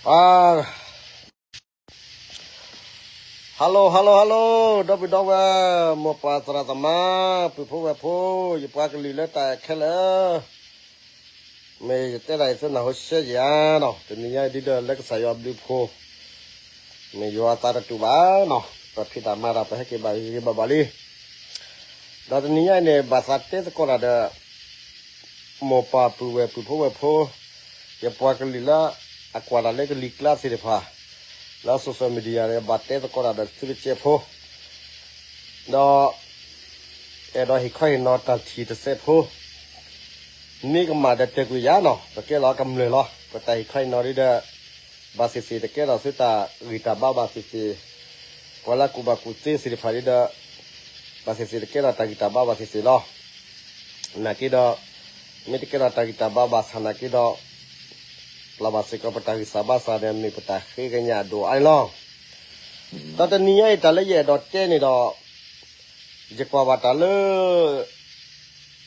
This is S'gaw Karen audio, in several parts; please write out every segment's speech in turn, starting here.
Hello hello hello, ဒီပုၢ်ဒီဝဲၢ်, မိၢ်ပၢ်သရၣ်သမါ, ပုၢ်ဖိဝဲၢ်ဖိ, ယပှၤကလုာ်လၢတၢ်အဲၣ်ခဲလၢာ်, မ့ၢ်ယတဲဒၣ်ယသနၢ်ဟိရှဲယၤနီၤ, တနံၤညါအံၤဒ်ဒီးလၢကစၢ်ယွၤဘျုးဖှိၣ်, မ့ၢ်ယွၤအသးတတူာ်ဘၣ်နီၤ, ပဖံးတၢ်မၤတၢ် ပဟဲက့ၤဘၣ်ဂ့ၤဂ့ၤဘၣ်ဘၣ်လံ. ဒီးတနံၤညါအံၤန့ၣ် ဘၣ်သးတဲသကိးတၢ်ဒီး မိၢ်ပၢ်ပုၢ်ဝဲၢ်ပုၢ်ဖိဝဲၢ်ဖိ, ယပှၤကလုာ်လၢအကွၢ်တၢ်လၢကလံၤကျါသ့ၣ်တဖၣ်, လၢ social media န့ၣ် ဘၣ်တဲသကိးတၢ်ဒီးသုတကဲးဖိ, ဒီး အဲၣ်ဒိးဟ့ၣ်ခီဟ့ၣ်နီၤတၢ်ထံၣ်တစဲးဖိ, မ့ၢ်ကမၣ်ဒီးတဲာ်ကွံာ်ယၤနီၤ, ပကဲလီၤကမျၢၢ်လီၤ, ပတၢ်ဟ့ၣ်ခီဟ့ၣ်နီၤဒ်ဒီး ဘၣ်သ့ၣ်သ့ၣ်တကဲထီၣ်သုတၢ်ဂံၢ်တၢ်ဘါဘၣ်သ့ၣ်သ့ၣ်, ပှၤလၢကူၣ်ဘၣ်ကူၣ်သ့သ့ၣ်တဖၣ်ဒ်ဒီး ဘၣ်သ့ၣ်သ့ၣ်တကဲထီၣ်တၢ်ဂံၢ်တၢ်ဘါဘၣ်သ့ၣ်သ့ၣ်လီၤ. နာ်က့ဒီး မ့ၢ်တကဲထီၣ်တၢ်ဂံၢ်တၢ်ဘါဘၣ်ဆၣ်နာ်က့ဒီး ပျၢ်ဘၣ်စ့ၢ်ကီးပတၢ်ဂံၢ်စၢ်ဘါစၢ်န့ၣ် မ့ၢ်ပတၢ်ဃ့ကညးဒိၣ်အါန့ၣ်လီၤ. ဒီးတနံၤညါအံၤတၢ်လၢယအဲၣ်ဒိးတဲန့ၣ်ဒီး ယကွၢ်ဘၣ်တၢ်လၢ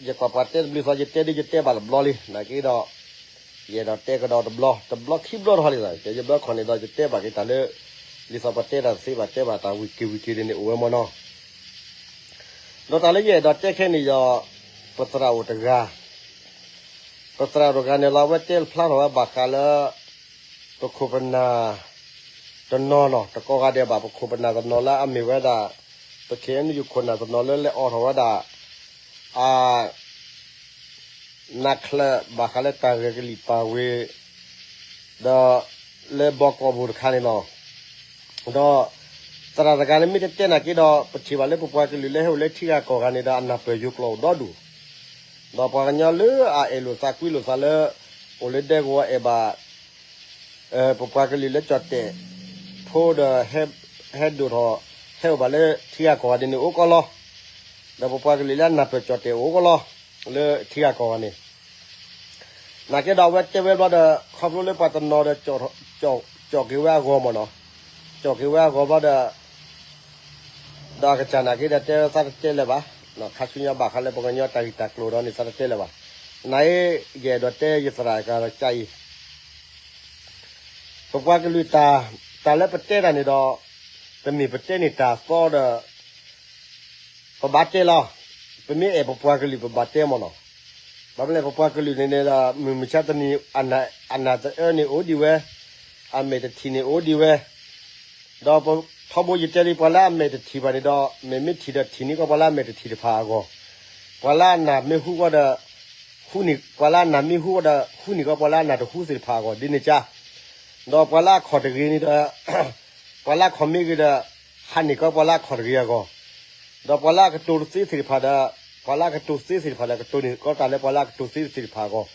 ယကွၢ်ပှၤတဲတဘျုးသီ ယတဲဒ်ယတဲဘၣ်တဘျီလံ, နာ်က့ဒီး ယအဲၣ်ဒိးတဲကဒီးတဘျီ တဘျီခံဘျီတဟီလံ, ယဘျီခီန့ၣ်ဒီး ယတဲဘၣ်က့ၤတၢ်လၢ လံာ်စီၤပၤတဲတၢ်သ့ဘၣ်တဲဘၣ်တၢ်ဝံၤက့ၤဝံၤက့ၤဒ်န့ၣ်အိၣ်ဝဲမ့ၢ်နီၤ. ဒီးတၢ်လၢယအဲၣ်ဒိးတဲခဲန့ၣ်ဒီး ပသရၣ်အိၣ်တဂၤ ပသရၣ်တဂၤန့ၣ်လီၤ အဝဲတဲဖျါထီၣ်ဝဲဘၣ်ဃးလၢ ပခိၣ်ပနၢ်တနီၤနီၤ တကိးဂၤဒဲးဘၣ် ပခိၣ်ပနၢ်တနီၤလၢအမ့ၢ်ဝဲဒၣ် ပ ခ့ၣ်အဲၣ်ယူၣ် ခိၣ်နၢ်တနီၤလၢလဲၤအိးထီၣ်ဝဲဒၣ် အ နးချၢးဘၣ်ဃးလၢတၢ်ဂဲၤကလံၣ်ပာ်ဝ့ၤ ဒီးလၢဘီကီၢ်ပူၤတခါန့ၣ်လီၤ. ဒီး သရၣ်တဂၤန့ၣ်မ့ၢ်တတဲနာ်က့ဒီး ပထံၣ်ဘၣ်လၢပပှၤကလုာ်လၢဟဲအိၣ်လၢထံဂၤကီၢ်ဂၤန့ၣ်ဒီး အနၢ်ပၢၢ်ယိၤကျိာ်အိၣ်ဒီဒူၣ်, ဒီးပှၤကညီလၢအအဲၣ်လိာ်သးကွံလိာ်သးလၢ အိၣ်လၢဒဲကဝီၤအဲၣ်ဘၣ် ပပှၤကလုာ်လၢကၠီၣ်တဲာ်ဖိဒီး ဟဲဒိၣ်ထီၣ် ဟဲအိၣ်ဘၣ်လၢထံဂၤကီၢ်ဂၤဒ်န့ၣ်အိၣ်ကီးလီၤ. ဒီးပပှၤကလုာ်လၢအနၢ်ပၢၢ်ကၠီၣ်တဲာ်အိၣ်ကီးလီၤ လၢထံဂၤကီၢ်ဂၤန့ၣ် နာ်က့ဒီးအဝဲတဲဝဲဘျီဒီး ခီဖျိလၢပှၤတနီၤဒီး ကၠီၣ်က့ၤဝဲအဂီၢ်မ့ၢ်နီၤ, ကၠီၣ်က့ၤဝဲအဂီၢ်ဘျီဒီး ဒီးအကစၢ်နာ်က့ဒီးတဲဝဲသးတတဲလၢၤဘၣ်, ခါဆူညါဘၣ်ဃးလၢပှၤကညီတၢ်ဂံၢ်တၢ်ကျိၤဒီးန့ၣ် သးတတဲလၢၤဘၣ်. နာ်အံၤ ယအဲၣ်ဒိးတဲယသရၣ်တဂၤဒီးကအံၤ ပပှၤကလုာ်တၢ် တၢ်လၢပတဲတၢ်န့ၣ်ဒီး တမ့ၢ်ပတဲန့ၢ်တၢ်သီဒီး ပဘၣ်တဲလီၤ. ပမ့ၢ်အဲၣ်ပပှၤကလုာ်ပဘၣ်တဲမ့ၢ်နီၤ. ဘၣ်မနုၤလဲၣ် ပပှၤကလုာ်န့ၣ်န့ၣ်ဒီး မုၢ်မဆါတနံၤ အနၢ်တအၢန့ၣ်အိၣ်ဒံးဝဲ, အမဲာ်တထံၣ်န့ၣ်အိၣ်ဒံးဝဲ, ဒီးထီဘိယတဲလံ ပှၤလၢအမဲာ်တထံၣ်ဘၣ်န့ၣ်ဒီး မ့ၢ်မ့ၢ်ထံၣ်ဒီးထံၣ်န့ၢ်ကီးပှၤလၢအမဲာ်တထံၣ်တဖၣ်အဂီၢ်, ပှၤလၢအနၢ်မ့ၢ်ဟူကီးဒီး ဟူန့ၢ် ပှၤလၢအနၢ်မ့ၢ်ဟူကီးဒီး ဟူန့ၢ်ကီးပှၤလၢအနၢ်တဟူသ့ၣ်တဖၣ်အဂီၢ် ဒ်န့ၣ်ကါ ဒီးပှၤလၢအခီၣ်တဂ့ၤန့ၣ်ဒီး ပှၤလၢအခီၣ်မ့ၢ်ဂ့ၤဒီး ဟးန့ၢ်ကီးပှၤလၢအခီၣ်တဂ့ၤအဂီၢ်, ဒီးပှၤလၢအကတိၤတသ့သ့ၣ်တဖၣ်ဒီး ပှၤလၢအကတိၤသ့သ့ၣ်တဖၣ်ဒီး ကတိၤန့ၢ်ကီးတၢ်လၢပှၤလၢအကတိၤသ့သ့ၣ်တဖၣ်အဂီၢ်,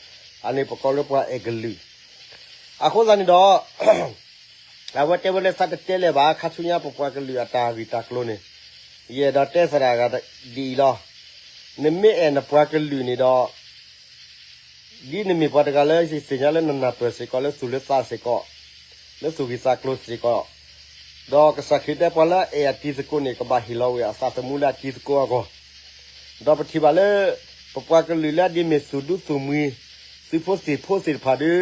အန့ၣ်ပကိးလၢပှၤအဲၣ်ကလုာ်. အဃိသတးန့ၣ်ဒီး အဝဲတဲဝဲလၢသးတတဲလၢၤဘၣ် ခါဆူညါပပှၤကလုာ်အတၢ်ဂံၢ်တၢ်ကျိၤန့ၣ်, ယအဲၣ်ဒိးတဲသရၣ်ဂၤဒ်အံၤလီၤ. နမ့ၢ်အဲၣ်နပှၤကလုာ်န့ၣ်ဒီး ဒ်နမ့ၢ်ပှၤတဂၤလၢယသ့ၣ်ညါလၢနနၢ်ပၢၢ်စ့ၢ်ကီး လၢသူၣ်လၢသးစ့ၢ်ကီး, လၢသူၣ်ဂံၢ်သးကျိၤစ့ၢ်ကီး, ဒီးကစၢ်ခရံာ်တဲပှၤလၢအအဲၣ်အတံၤသကိးန့ၣ် ကဘၣ်ဟ့ၣ်လီၤဝဲအသးသမူလၢအတံၤသကိးအဂီၢ်, ဒီးပထံၣ်ဘၣ်လၢ ပပှၤကလုာ်လၢအဒ်မ့ၢ်သူၣ်ဒူသူၣ်မှံၤ သုးဖိသံၣ်ဖိသ့ၣ်တဖၣ်ဒီး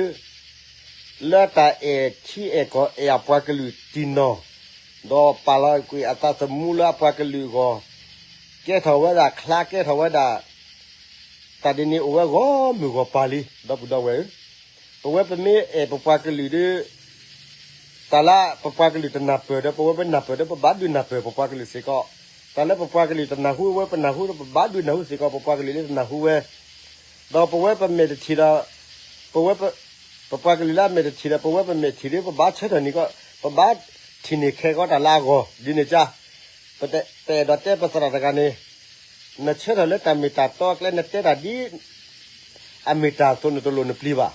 လၢတၢ်အဲၣ်ထံအဲၣ်ကီၢ်အဲၣ်အပှၤကလုာ်တံၢ်နီၢ်, ဒီးပာ်လီၤကွံာ်အသးသမူလၢအပှၤကလုာ်အဂီၢ်, ကဲထီၣ်ဝဲဒၣ်ချါကဲထီၣ်ဝဲဒၣ်, တၢ်ဒ်န့ၣ်အိၣ်ဝဲဂီၢ်မုၢ်ဂီၢ်ပၤလံ ဒီပုၢ်ဒီဝဲၢ်ဧၢ, ပဝဲပမ့ၢ်အဲၣ်ပပှၤကလုာ်ဒီး တၢ်လၢပပှၤကလုာ်တနၢ်ပၢၢ်ဒီး ပဝဲပနၢ်ပၢၢ်ဒီး ပဘၣ်ဒုးနၢ်ပၢၢ်ပပှၤကလုာ်စ့ၢ်ကီး, တၢ်လၢပပှၤကလုာ်တနၢ်ဟူဝဲ ပနၢ်ဟူဒီး ပဘၣ်ဒုးနၢ်ဟူစ့ၢ်ကီး ပပှၤကလုာ်လၢတနၢ်ဟူဝဲ, ဒီးပဝဲပမဲာ်တထံၣ်ဒီး ပဝဲ ပပှၤကလုာ်လၢအမဲာ်တထံၣ်ဒီး ပဝဲပမဲာ်ထံၣ်ဒီး ပဘၣ်ဆၢထၢၣ်န့ၢ်ကီး ပဘၣ်ထံၣ်န့ၢ်ခဲကီးတၢ်လၢအဂီၢ် ဒ်န့ၣ်ကါ, ပအဲၣ်ဒိးတဲပသရၣ်တဂၤန့ၣ်, နဆၢထၢၣ်လၢတၢ်မ့ၢ်တၢ်တီအကျဲ နတဲတၢ်ဒ် အမ့ၢ်တၢ်အသိး နတလိၣ်နပျံၤဘၣ်.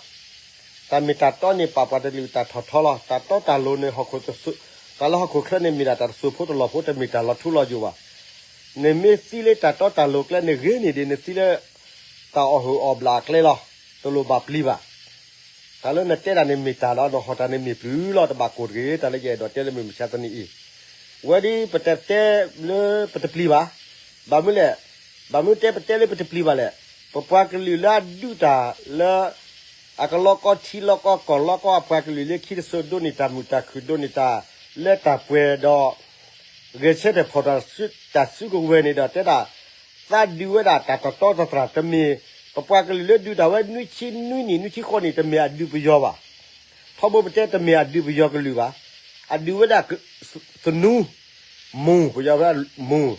တၢ်မ့ၢ်တၢ်တီန့ၣ် ပာ်ပှၤတကလုာ်တၢ်ထီၣ်ထီလီၤ. တၢ်တီတၢ်လိၤန့ၣ် ဟီၣ်ခိၣ်တစိၤ, တၢ်လၢဟီၣ်ခိၣ်ချၢန့ၣ် မ့ၢ်ဒၣ်တၢ်တစိၤဖိတလီၢ်ဖိ တမ့ၢ်တၢ်လီၤထူလီၤယိာ်ဘၣ်. နမ့ၢ်သံလၢတၢ်တီတၢ်လိၤကျဲ နဂ့ၤန့ၢ်ဒံး နသံလၢ တၢ်အီၣ်ဟုၣ်အီၣ်ဘျၣ်အကျဲလီၤ. တလိၣ်ဘၣ်ပျံၤဘၣ်. တၢ်လၢနတဲတၢ်န့ၣ်မ့ၢ်တၢ်လီၤ, နဟီၣ်တၢ်န့ၣ်မ့ၢ်ပျုၤလီၤ, တဘၣ်ကိၢ်တဂ့ၤ. တၢ်လၢယအဲၣ်ဒိးတဲလၢမုၢ်မဆါတနံၤအံၤ, ဝဲဒ်ပတတဲလၢပတပျံၤဘၣ်. ဘၣ်မနုၤလဲၣ်, ဘၣ်မနုၤတဲပတဲလၢပတပျံၤဘၣ်လဲၣ်. ပပှၤကလုာ်လၢအဒုးတၢ်လၢ အကလီကီထံလီကီကီၢ်လီကီအပှၤကလုာ်လၢခံတစိၤဒိးန့ၢ်တၢ်မုာ်တၢ်ခုၣ်ဒိးန့ၢ်တၢ်လၢတၢ်ပှဲၤဒီး ဂဲၤဆၢထၢၣ်ဖီၣ်တၢ်စုကဝဲၤန့ၣ်ဒီးတဲဒၣ် သးဒုးဝဲဒၣ်တၢ်တတီတတြၢ်တမ့ၢ် ပပှၤကလုာ်လၢဒုးတၢ်ဝဲနွံဆံနွံနံၣ်နွံဆံဃိးနံၣ်တမ့ၢ်အဒုးပယီၤဘၣ်. ထီဘိပတဲတမ့ၢ်အဒုးပယီၤကလုာ်ဘၣ်. အဒုးဝဲဒၣ်သနူ မူၢ် ပယီၤဝဲမူၢ်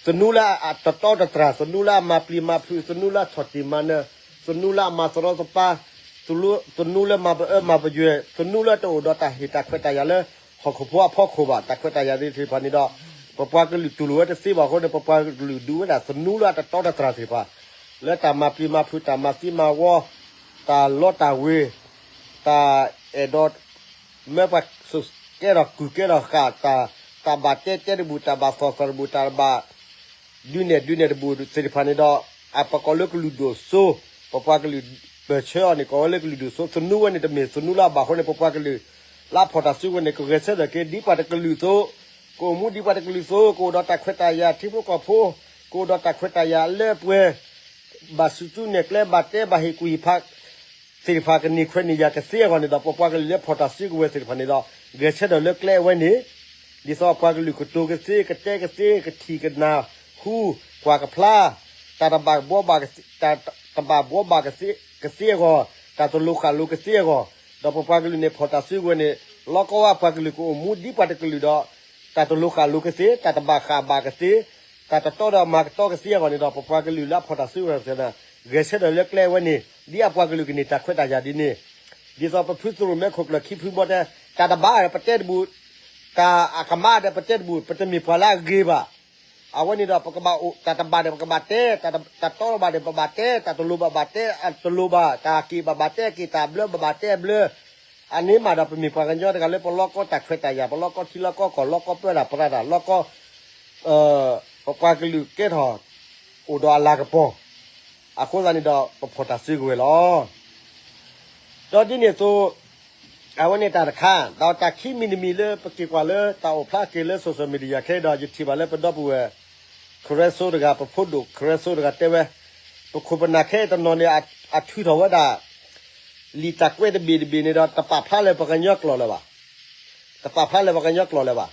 သနူလၢအတတီတတြၢ် သနူလၢအမၤပျံၤမၤဖုး သနူလၢအဆီၣ်တံၢ်မၤနၢၤ သနူလၢအမၤသရီသပၢ် သနူလၢမၤပအၢမၤပယွဲၢ် သနူလၢတအိၣ်ဒီးတၢ်ဟ့ၣ်တၢ်ခွဲးတၢ်ယာ်လၢ ဟီၣ်ခိၣ်ဖိအဖီခိၣ်ဘၣ် တၢ်ခွဲးတၢ်ယာ်သ့ၣ်တဖၣ်န့ၣ်ဒီး ပပှၤကလုာ်တူၢ်လိာ်ဝဲတသ့ဘၣ်အဃိန့ၣ် ပပှၤကလုာ်ဒုးဝဲဒၣ်သနူလၢအတတီတတြၢ်သ့ၣ်တဖၣ် လၢတၢ်မၤပျံၤမၤဖုး တၢ်မၤသံမၤဝီ တၢ်လီတၢ်ဝ့ၤ တၢ်အဲၣ်ဒိး မၢပှၤကဲထီၣ်ကုၢ်ကဲထီၣ်ဃာ် တၢ်ဘၣ်တဲတဲတဘူၣ် တၢ်ဘၣ်သီၣ်သီၣ်တဘူၣ် တၢ်ဘၣ်ဒုးနဲၣ်ဒုးနဲၣ်တဘူၣ်သ့ၣ်တဖၣ်န့ၣ်ဒီး အပကိးလၢကလုာ်ဒိၣ်စိ ပပှၤကလုာ်ပၢၢ်ဆၢအီၤန့ၣ် ကိးဝဲလၢကလုာ်ဒိၣ်စိ သနူဝဲန့ၣ်တမ့ၢ်သနူလၢအဘၣ်အဃိန့ၣ် ပပှၤကလုာ် လၢအဖီၣ်တၢ်စုကဝဲၤန့ၣ် ကဂဲၤဆၢထၢၣ်က့ၤဒ်ပှၤတကလုာ်အသိး ကအိၣ်မူဒ်ပှၤတကလုာ်အသိး ကအိၣ်ဒီးတၢ်ခွဲးတၢ်ယာ်ထံဖိကီၢ်ဖိ ကအိၣ်ဒီးတၢ်ခွဲးတၢ်ယာ်လၢပှဲၤ ဘၣ်စူၢ်ကၠူနဲၣ်ကျဲ ဘၣ်တဲဘၣ်ဟ့ၣ်ကူၣ်ဟ့ၣ်ဖး သ့ၣ်တဖၣ်ကန့ၢ်ခွဲးန့ၢ်ယာ်ကသ့အဂီၢ်န့ၣ်ဒီး ပပှၤကလုာ်လၢဖီၣ်တၢ်စုကဝဲၤသ့ၣ်တဖၣ်န့ၣ်ဒီး ဂဲၤဆၢထၢၣ်လၢကျဲအဝဲန့ၣ် ဒ်သိးအပှၤကလုာ်ကတိၤကသ့ ကတဲကသ့ ကထံၣ်ကနၣ် ဟူကွၢ်ကဖျါ တၢ်တဘၣ်ဘှီဘၣ်ကသ့ တၢ်တဘၣ်ဘှီဘၣ်ကသ့ ကသ့အဂီၢ် တၢ်တလိၤဃာ်လိၤကသ့အဂီၢ် ဒီးပပှၤကလုာ်န့ၣ် ဖီၣ်တၢ်စုကဝဲၤန့ၣ် လီၢ်ကီဝဲအပှၤကလုာ်ကအိၣ်မူဒ်ပှၤတကလုာ်ဒီး တၢ်တလိၤဃာ်လိၤကသ့ တၢ်တဘၣ်ဃးဘၣ်ကသ့ တၢ်တတီဒီးမၤကတီကသ့အဂီၢ်န့ၣ်ဒီး ပပှၤကလုာ်လၢအဖီၣ်တၢ်စုကဝဲၤန့ၣ် ဂဲၤဆၢထၢၣ်လၢကျဲအဝဲန့ၣ် ဒ်အပှၤကလုာ်ကန့ၢ်တၢ်ခွဲးတၢ်ယာ်ဒ်န့ၣ် ဒ်သိးပဖုသရိာ်မဲခိၣ်ကျၢၢ်ခံဖုဘီတဲ တၢ်တဘၣ်ဒီးပတဲတဘူၣ် တၢ်အကမၣ်ဒီးပတဲတဘူၣ် ပတမ့ၢ်ပှၤလၢအဂ့ၤဘၣ်. အဝဲန့ၣ်ဒီးပကဘၣ်အိၣ် တၢ်တဘၣ်ဒီးပကဘၣ်တဲ တၢ်တီဘၣ်ဒီးပဘၣ်တဲ တၢ်တလိၤဘၣ်ဘၣ်တဲ အတလိၤဘၣ် တၢ်က့ၣ်ဘၣ်ဘၣ်တဲက့ၣ် တၢ်ဘျၢဘၣ်ဘၣ်တဲဘျၢ အန့ၣ်မးဒီးပမ့ၢ်ပှၤကညီတဂၤလၢပလီၢ်ကီတၢ်ခွဲးတၢ်ယာ် ပလီၢ်ကီထံလီၢ်ကီကီၢ် လီၢ်ကီပၢတၢ်ပြးတၢ် လီၢ်ကီ ပပှၤကလုာ်ကဲထီၣ် အိၣ်ဒီးအလၤကပီၤ အဃိသတးန့ၣ်ဒီး ပဖီၣ်တၢ်စုကဝဲၤလီၤ. ဒီးဒ်န့ၣ်အသိး အဝဲန့ၣ်တၢ်တခါ ဒီးတၢ်ခံမံၤတမံၤလၢပက့ၤကွၢ်လၢတၢ်အိၣ်ဖျါက့ၤလၢ social media ခဲဒီး ယထံၣ်ဘၣ်လၢပဒီပုၢ်ဝဲၢ် ခရၢစိတဂၤ ပဖိဒိၣ်ခရၢစိတဂၤတဲဝဲ ပခိၣ်ပနၢ်ခဲအံၤတနီၤန့ၣ် အထုးထီၣ်ဝဲဒၣ် လံာ်တၢ်ကွဲးတဘ့ၣ်တဘ့ၣ်န့ၣ်ဒီး တပာ်ဖျါလၢပှၤကညီကျိာ်လၢၤဘၣ်. တပာ်ဖျါလၢပှၤကညီကျိာ်လၢၤဘၣ်.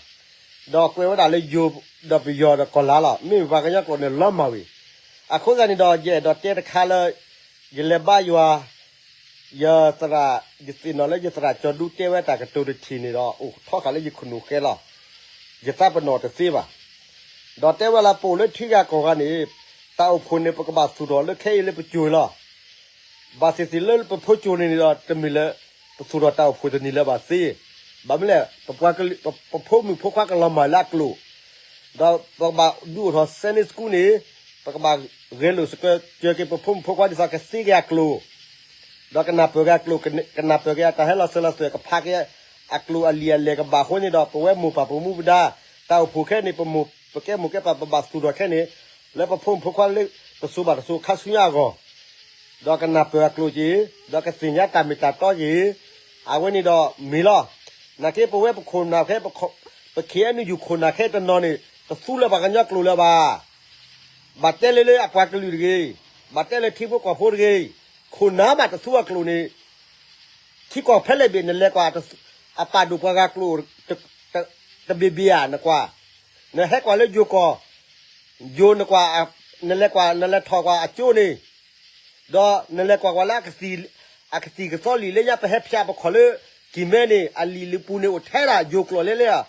ဒီးကွဲးဝဲဒၣ်လၢယိၤဒီးပယီၤဒီးကီၢ်လါလီၤ. မ့မ့ၢ်ပှၤကညီကျိာ်န့ၣ်လီၤမၢ်ဝံၤ. အဃိသတးန့ၣ်ဒီး ယအဲၣ်ဒိးတဲတခါလၢ ယလဲၤဘါယွၤ ယသရၣ် ယသ့ၣ်နီၣ်လၢယသရၣ်ကၠီၤဒူတဲဝဲတၢ်ကတိၤတထံၣ်န့ၣ်ဒီး အိၣ်ထီဃာ်လၢယခိၣ်နူာ်ဃဲလီၤ. ယသးပ့ၤနီၣ်တသ့ဘၣ်. ဒီးတဲဝဲလၢပအိၣ်လၢထံဂၤကီၢ်ဂၤန့ၣ် တၢ်အိၣ်ဖှိၣ်န့ၣ် ပကဘၣ်သူၣ်ထီၣ်လၢခဲအံၤလၢပစိၤလီၤ. ဘၣ်သ့ၣ်သ့ၣ်လၢပဖိကၠိၤန့ၣ်န့ၣ်ဒီး တမ့ၢ်လၢ ပသူၣ်ထီၣ်တၢ်အိၣ်ဖှိၣ်တနံၤလၢၤဘၣ်သ့. ဘၣ်မနုၤလဲၣ် ပပှၤကလုာ် ပဖိမုၣ်ဖိခွါကလီၤမၢ်လၢအကျိာ် ဒီးပကဘၣ်ဒုးအိၣ်ထီၣ် Sunday School န့ၣ် ပကဘၣ်ဂဲၤလိာ်စကၢကၢက့ၤပဖိမုၣ်ဖိခွါဒ်သိးကသ့က့ၤအကျိာ် ဒီးကနၢ်ပၢၢ်က့ၤအကျိာ် ကနၢ်ပၢၢ်က့ၤအတၢ်ဟဲလီၤစၢၤလီၤသွဲၣ် ကဖးက့ၤအကလုာ်အလံာ်အလဲၢ်ကဘၣ်အဃိန့ၣ်ဒီး ပဝဲမိၢ်ပၢ်ပမူပဒါ တၢ်အိၣ်ဖှိၣ်ခဲန့ၣ် ပမိၢ်ပကဲမိၢ်ကဲပၢ်ပဘၣ်သူၣ်ထီၣ်ခဲန့ၣ် လၢပဖိမုၣ်ဖိခွါလၢတစိၤဘၣ်တစိၤခါဆူညါအဂီၢ် ဒီးကနၢ်ပၢၢ်အကျိာ်က့ၤ ဒီးကသ့ၣ်ညါတၢ်မ့ၢ်တၢ်တီက့ၤ အဝဲန့ၣ်ဒီးမ့ၢ်လီၤ. နာ်က့ပဝဲပခိၣ်နၢ်ခဲ ပ KNU ခိၣ်နၢ်ခဲတနီၤန့ၣ် တသူလၢပှၤကညီကျိာ်လၢၤဘၣ်. ဘၣ်တဲလၢလၢအပှၤကလုာ်တဂ့ၤ, ဘၣ်တဲလၢထံဖိကီၢ်ဖိတဂ့ၤ, ခိၣ်နၢ်မးတသူအကျိာ်န့ၣ် ထံကီၢ်ဖဲလဲၣ်ဘ့ၣ် နလဲၤကွၢ် အပာ်ဒိၣ်ပှၤဂၤကျိာ် တဘ့ၣ်ဘ့ၣ်ဧါ နကွၢ်, နဟဲကွၢ်လၢယိၤကီၢ်, ယိၤနကွၢ်, နလဲၤကွၢ် နလဲၤထီၣ်ကွၢ်အကၠိန့ၣ်, ဒီးနလဲၤကွၢ်ကွၢ်လၢ အကသံၣ်ကသီလံာ်လၢညါ ပဟဲဖျါပခီၣ်လၢ ကံၢ်မဲန့ၣ် အလံာ်လၢပူၤန့ၣ်အိၣ်ထဲဒၣ်ယိၤကျိာ်လဲလဲဧါ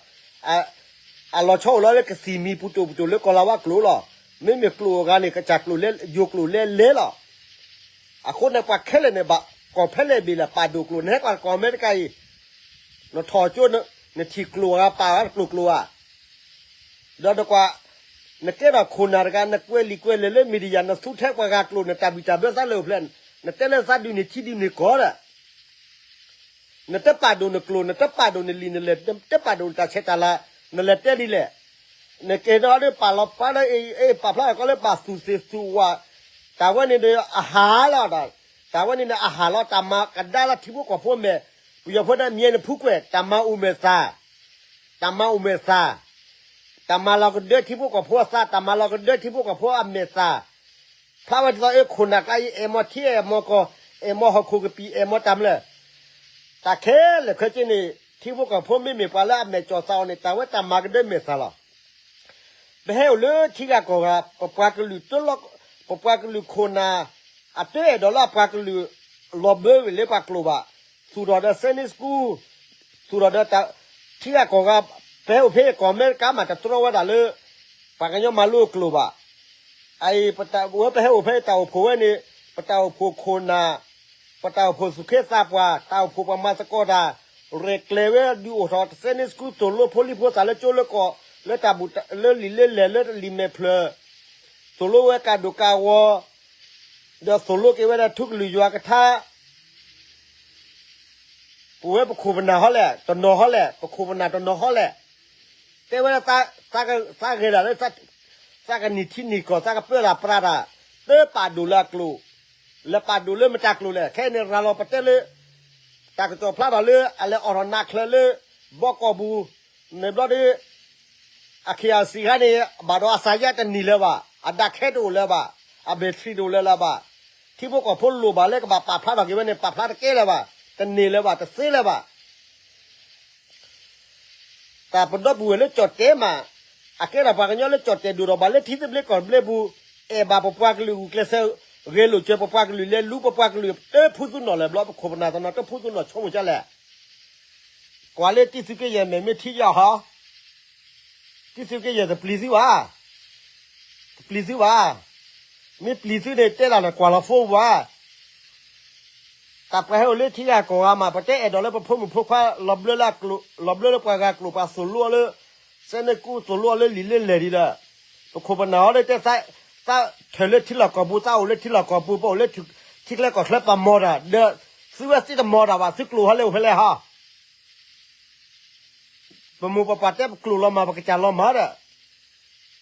အလီၤဆီအိၣ်လီၤလၢကသံၣ်မံၤပူၤတိၢ်ပူၤတိၢ်လၢကီၢ်လၤဝါကျိာ်လီၤ. မ့မ့ၢ်ကျိာ်အဂၤန့ၣ် ကစၢ်ကျိာ်လဲ ယိၤကျိာ်လဲလဲလီၤ. အဃိန့ၣ် ပှၤခဲလၢာ်န့ၣ် ဘၣ်ကီၢ်ဖဲလဲၣ်ဘ့ၣ်လဲၣ် ပာ်ဒိၣ်ကျိာ် နဟဲကွၢ်ကီၢ်အမဲရကၤအံၤ, နထီၣ်ကၠိ နထံၣ်ကျိာ်အဂၤပာ်ဝဲကျိာ်ကျိာ်ဧါ ဒီးနကွၢ်, နကဲထီၣ်ခိၣ်နၢ်တဂၤ နကွဲးလံာ်ကွဲးလဲၢ်လၢ media နသူထဲပှၤဂၤကျိာ် နတၢ်ဘံၣ်တၢ်ဘၢသးလၢအိၣ်ဖျဲၣ်, နတဲလၢသးဒုးန့ၣ်ထံဒုးန့ၣ်ကီၢ်ဒီး နတပာ်ဒိၣ်နကျိာ် နတပာ်ဒိၣ်နလံာ်နလဲၢ် နတပာ်ဒိၣ်နတၢ်ဆဲးတၢ်လၤ နလဲၤတဲဒ်လဲၣ်. နကဲထီၣ်ဒီးပာ်လီၤပာ်ဒီး ပာ်ဖျါထီၣ်ကီးလၢပာ်သူၣ်သ့ၣ်သူၣ်ဝၣ်, တၢ်ဝဲန့ၣ်ဒီးအဟးလီၤ, တၢ်ဝဲန့ၣ်န့ၣ်အဟးလီၤ တၢ်မၤကဒါလၢထံဖိကီၢ်ဖိမဲာ်, ပယီၤဖိန့ၣ် မံၤနဖူကွဲၢ် တၢ်မၤအိၣ်မဲာ်သၣ် တၢ်မၤအိၣ်မဲာ်သၣ်, တၢ်မၤလီၤကဒၢထံဖိကီၢ်ဖိအသး တၢ်မၤလီၤကဒၢထံဖိကီၢ်ဖိအမဲာ်သၣ်, ဖျါဝဲဒ်သိးအခိၣ်နၢ်ကျါအံၤ အဲၣ်မီၤထံအဲၣ်မီၤကီၢ်, အဲၣ်မီဟီၣ်ခိၣ်ကပံာ် အဲၣ်မီတၢ်မနုၤလဲၣ်. တၢ်ခဲလၢာ်ခဲဆ့န့ၣ် ထံဖိကီၢ်ဖိမ့မ့ၢ်ပှၤလၢအမဲာ်ကၠီၣ်သးအီၤန့ၣ် တၢ်ဝဲတၢ်မၤကဒၢမဲာ်သၣ်လီၤ. ပဟဲအိၣ်လၢထံဂၤကီၢ်ဂၤ ပပှၤကလုာ်တလီၢ်, ပပှၤကလုာ်ခိၣ်နၢ် အတအဲၣ်ဒိးလၢအပှၤကလုာ်လီၤဘၢဝဲလၢပှၤကျိာ်ဘၣ်, သူၣ်ထီၣ်ဒီး Sunday school, သူၣ်ထီၣ်ဒီး ထံဂၤကီၢ်ဂၤ ပဟဲအိၣ်ဖဲကီၢ်အမဲရကၤမး တတြီဝဲဒၣ်လၢ ပှၤကညီမၤလိအကျိာ်ဘၣ်. အအံၤ ပဝဲပဟဲအိၣ်ဖဲတၢ်အိၣ်ဖှိၣ်ဝဲန့ၣ် ပတၢ်အိၣ်ဖှိၣ်ခိၣ်နၢ်, ပတၢ်အိၣ်ဖှိၣ်သူၣ်က့သးပှၢ်, တၢ်အိၣ်ဖှိၣ်ပှၤမၤသကိးတၢ်, ရဲၣ်ကျဲၤဝဲဒုးအိၣ်ထီၣ် Sunday school သိၣ်လိဖိလံၤဖိသၣ်လၢကၠိလၢကီၢ် လၢတၢ်ဘူၣ်လၢလံာ်လၢလဲၢ် လၢလံာ်မဲာ်ဖျၢၣ်, သိၣ်လိဝဲကၢ်ဒိၣ်ကၢ်ဂီၤ, ဒီးသိၣ်လိက့ၤဝဲဒၣ်ထူကလုာ်ယွၤကထါ ပဝဲပခိၣ်ပနၢ်ဟီလဲၣ်, တနီၤဟီလဲၣ်, ပခိၣ်ပနၢ်တနီၤဟီလဲၣ်, တဲဝဲဒၣ် သးဂဲၤဒၣ်လၢ သးကနံၣ်ထံနံၣ်ကီၢ် သးကပၢတၢ်ပြးတၢ်, တပာ်ဒိၣ်လၢအကျိာ်, လဲၤပာ်ဒိၣ်လၢမတၤကျိာ်လဲၣ်. ခဲအံၤန့ၣ် ရၤလီၤပတဲလၢ တၢ်ကစီၣ်ဖျါထီၣ်လၢ အလဲၤအိးထီၣ်နးချၢလၢ ဘီကီၢ်ပူၤ, န့ၣ်ဘျီဒီး အ ခ့ၣ်အၣ်စံၣ် ခါန့ၣ် ဘၣ်ဒီးအစၢ်ယါတန့ၢ်လၢၤဘၣ်, အဒၣ်ခဲတအိၣ်လၢၤဘၣ်, အဘဲၣ်ထရံၣ်တအိၣ်လၢၤဘၣ်. ထံဖိကီၢ်ဖိလိၣ်ဘၣ်လၢကဘၣ်ပာ်ဖျါထီၣ်က့ၤဝဲန့ၣ် ပာ်ဖျါတကဲလၢၤဘၣ်, တန့ၢ်လၢၤဘၣ်, တသ့လၢၤဘၣ်. တၢ်ပဒီပုၢ်ဝဲၢ်လၢကၠီၣ်တဲာ်မး, အကဲထီၣ်ပှၤကညီလၢကၠီၣ်တဲာ်ဒိၣ်ဒီးဘၣ်လၢထံသဘျ့ကီၢ်သဘျ့ပူၤ, အဲၣ်ဘၣ်ပပှၤကလုာ်ဂုာ်ကျဲးစၢး, ဂဲၤလိာ်ကွဲပပှၤကလုာ် လဲၤလူပပှၤကလုာ် တဖုသူနီၣ်လဲၣ်ဘျီ ပခိၣ်ပနၢ်တနီၤ တဖုသူနီၣ်ဆိကမိၣ်ဒ်လဲၣ်. ကွၢ်လၢတံၤသုးက့ယဲၢ်မဲာ်မ့ၢ်ထံယီၤဟီ, တံၤသုးက့ယဲၢ်တပျံၤသုဘၣ်, တပျံၤသုဘၣ်. မ့ၢ်ပျံၤသုန့ၣ် တဲဒၣ်န့ၣ် ကွၢ်လီၤဖိဘၣ်. တၢ်ပှၤဟဲအိၣ်လၢထံဂၤကီၢ်ဂၤမး ပတဲအဲၣ်ဒိးလၢပဖိမုၣ်ဖိခွါ လီၤဘျၢလၢအကျိာ်, လီၤဘျၢလၢပှၤဂၤကျိာ် ပှၤသိၣ်လိအီၤလၢ စဲန့ၣ်ကူသိၣ်လိအီၤလၢလံာ်လၢလဲၢ်ဒ်လဲၣ်. ပခိၣ်ပနၢ်ဟီဒီးတဲ သးထၢၣ်လၢထံလီၢ်ကီၢ်ပူၤ, သးအိၣ်လၢထံလီၢ်ကီၢ်ပူၤ, ပအိၣ်လၢထံကျဲကီၢ်ချၢပမီၢ်တၢ်, ဒီးသုဝဲသ့ၣ်တမီၢ်တၢ်ဘၣ်, သုကျိာ်ဟီလဲၣ်အိၣ်ဖဲလဲၣ်ဟီ. ပမိၢ်ပပၢ်တဲပကျိာ်လီၤမၢ် ပကစၢ်လီၤမၢ်ဒီး,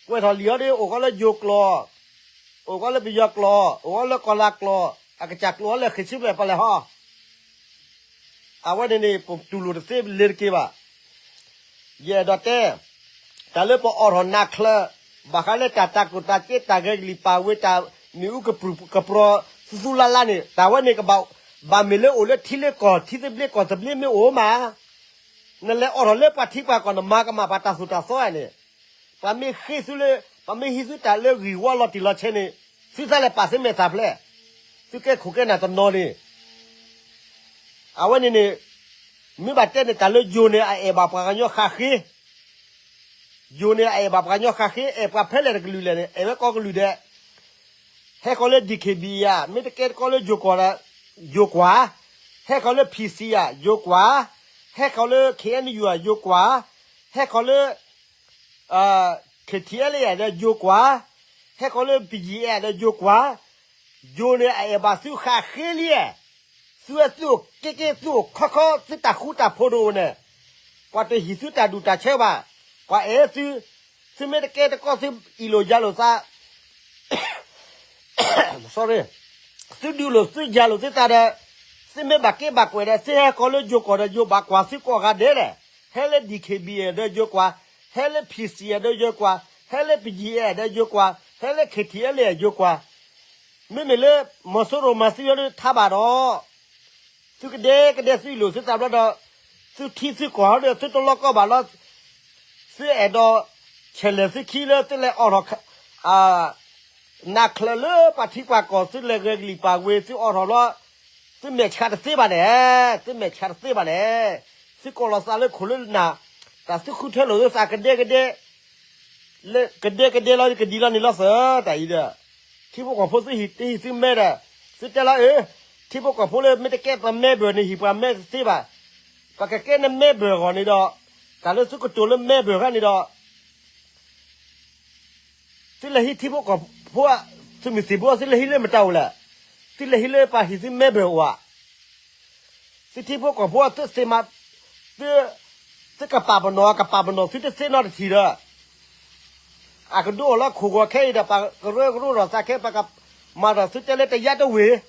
ကွဲးထီၣ်လံာ်ဟီဒီး အိၣ်ဃီလၢယိၤကျိာ်, အိၣ်ဃီလၢပယီၤကျိာ်, အိၣ်ဃီလၢကီၢ်လၤကျိာ်, အကစၢ်ကျိာ်ဟီလဲၣ် ဃ့ၢ်ဆံဖျၢၣ်ပလဲၣ်ဟီ. အဝဲန့ၣ်န့ၣ် ပတူၢ်လိာ်တသ့လၢၤတက့ၢ်ဘၣ်. ယအဲၣ်ဒိးတဲ တၢ်လၢပအိးထီၣ်နးချၢ, ဘၣ်ဃးလၢတၢ်တၤကျိၣ်တၤစ့ တၢ်ဂဲၤကလံၣ်ပာ်ဝဲ တၢ်မ့ၣ်အူကပြုၢ်ကပြီၤ သူသူလါလါန့ၣ် တၢ်ဝဲန့ၣ်ကဘၣ်, ဘၣ်မ့ၢ်လၢအိၣ်လၢထံလၢကီၢ်, ထံသဘျ့ကီၢ်သဘျ့မ့ၢ်အိၣ်မး, နလဲၤအိးထီၣ်လၢပှၤထံပှၤကီၢ် နမၤကမၣ်ပှၤတၢ်သိၣ်တၢ်သီဧါန့ၣ်, ပှၤမ့ၢ်ဃ့သုလၢ, ပှၤမ့ၢ်ဟံးသုတၢ်လၢဂံၢ်ဝီလီၤတံၢ်လီၤဆဲးန့ၣ်, သုသးလဲၤပာ်သုမဲာ်သၣ်ဖျဲး, သုကဲခိၣ်ကဲနၢ်တနီၤန့ၣ် အဝဲန့ၣ်န့ၣ်, မ့ၢ်ဘၣ်တဲန့ၣ် တၢ်လၢယိၤန့ၣ် အအဲၣ်ဘၣ်ပှၤကညီဃၣ်ဃ့, ယိၤန့ၣ် အအဲၣ်ဘၣ်ပှၤကညီဃၣ်ဃ့, အဲၣ်ပှၤဖဲလဲၣ်တကလုာ်လဲၣ်န့ၣ် အဲၣ်ဝဲကိးကလုာ်ဒဲး, ဟဲဃီၤလၢ DKBA ဧါ, မ့ၢ်တကဲတကိးလၢယိၤကီၢ်ဒီး ယိၤကွၢ်, ဟဲဃီၤလၢ PC ဧါ, ယိၤကွၢ်, ဟဲဃီၤလၢ KNU ဧါ, ယိၤကွၢ်, ဟဲဃီၤလၢ KTLA ဧါဒီး ယိၤကွၢ်, ဟဲဃီၤလၢ BGF ဒီး ယိၤကွၢ်, ယိၤန့ၣ် အအဲၣ်ဘၣ်သုဃၣ်ဃ့လံ, သုဝဲသုအိၣ်က့က့ သုအိၣ်ခီခီ သုတၢ်ဃူတၢ်ဖိးတအိၣ်န့ၣ်, ပှၤတဟံးသုတၢ်ဒူၣ်တၢ်ဆၢဘၣ်, ပှၤအဲၣ်သု, သုမ့ၢ်တကဲတကိး သုအ့ၣ်လိာ်ယၤလိာ်သး sorry, သုဒုးလိာ်သုယၤလိာ်သုသးဒီး, သုမ့ၢ်ဘၣ်က့ဘၣ်ကွဲးဒီး သုဟဲဃီၤလၢယိၤကီၢ်ဒီး ယိၤဘၣ်ကွၢ်သုကိးဂၤဒဲးလဲၣ်, ဟဲလၢ DKBA ဒီးယိၤကွၢ်, ဟဲလၢ PC ဒီးယိၤကွၢ်, ဟဲလၢ BGF ဒီးယိၤကွၢ်, ဟဲလၢ KTLA ယိၤကွၢ်, မ့မ့ၢ်လၢ မီၤစိရိၤမၤသုဟီဒီးထါဘၣ်ဒီး သုကဒဲကဒဲသုအ့ၣ်လိာ်သုသးဘျီဒီး, သုထံသုကီၢ်ဟီဒီးသုတလီၢ်ကီဘၣ်လီၤ, သုအဲၣ်ဒိး ဆဲးလဲၣ်သုခံလၢသုလဲၤအိးထီၣ် နးချၢလၢပှၤထံပှၤကီၢ် သုလဲၤဂဲၤကလံၣ်ပာ်ဝဲ သုအိးထီၣ်လီၤ, သုမဲာ်ဆှးတသ့ဘၣ်န့ၣ်, သုမဲာ်ဆှးတသ့ဘၣ်န့ၣ်, သုကိးလီၤသးလၢခိၣ်လၢနၢ်, တၢ်သုဃုထၢလိာ်သုသးကဒဲကဒဲ, လၢကဒဲကဒဲလီၤ ကဒံလီၤန့ၣ်လီၤသၢ တၢ်အံၤဒီး, ထံဖိကီၢ်ဖိသုဟံးတဟံးသုမဲဒီး, သုတဲလီၤအၢ, ထံဖိကီၢ်ဖိလၢမ့ၢ်တကဲပမဲဘၢၣ်န့ၣ် ဟံးပှၤမဲတသ့ဘၣ်, ပကကဲနမဲဘၢၣ်အဂီၢ်န့ၣ်ဒီး, တၢ်လၢသုကတိၤလၢမဲဘၢၣ်ခါန့ၣ်ဒီး သုလဲၤဟံးထံဖိကီၢ်ဖိ, သုးမုၢ်သံၣ်ဘိ သုလဲၤဟံးလၢမတၤအိၣ်လဲၣ်, သုလဲၤဟံးလၢပှၤဟံးသုမဲဘၢၣ်အိၣ်ဧါ, သုထံဖိကီၢ်ဖိ သုသ့မး, သု, သုကပာ်ပနီၣ် ကပာ်ပနီၣ်သုတသ့နီတထံၣ်ဒီး, အကဒိအိၣ်လၢခိၣ်ဂီၤခဲအံၤဒီး ပှၤကရၢကရိထီၣ်သးခဲ ပှၤကမၤထီၣ်သုတဲလၢတယါတဝ့ၢ် ဒီး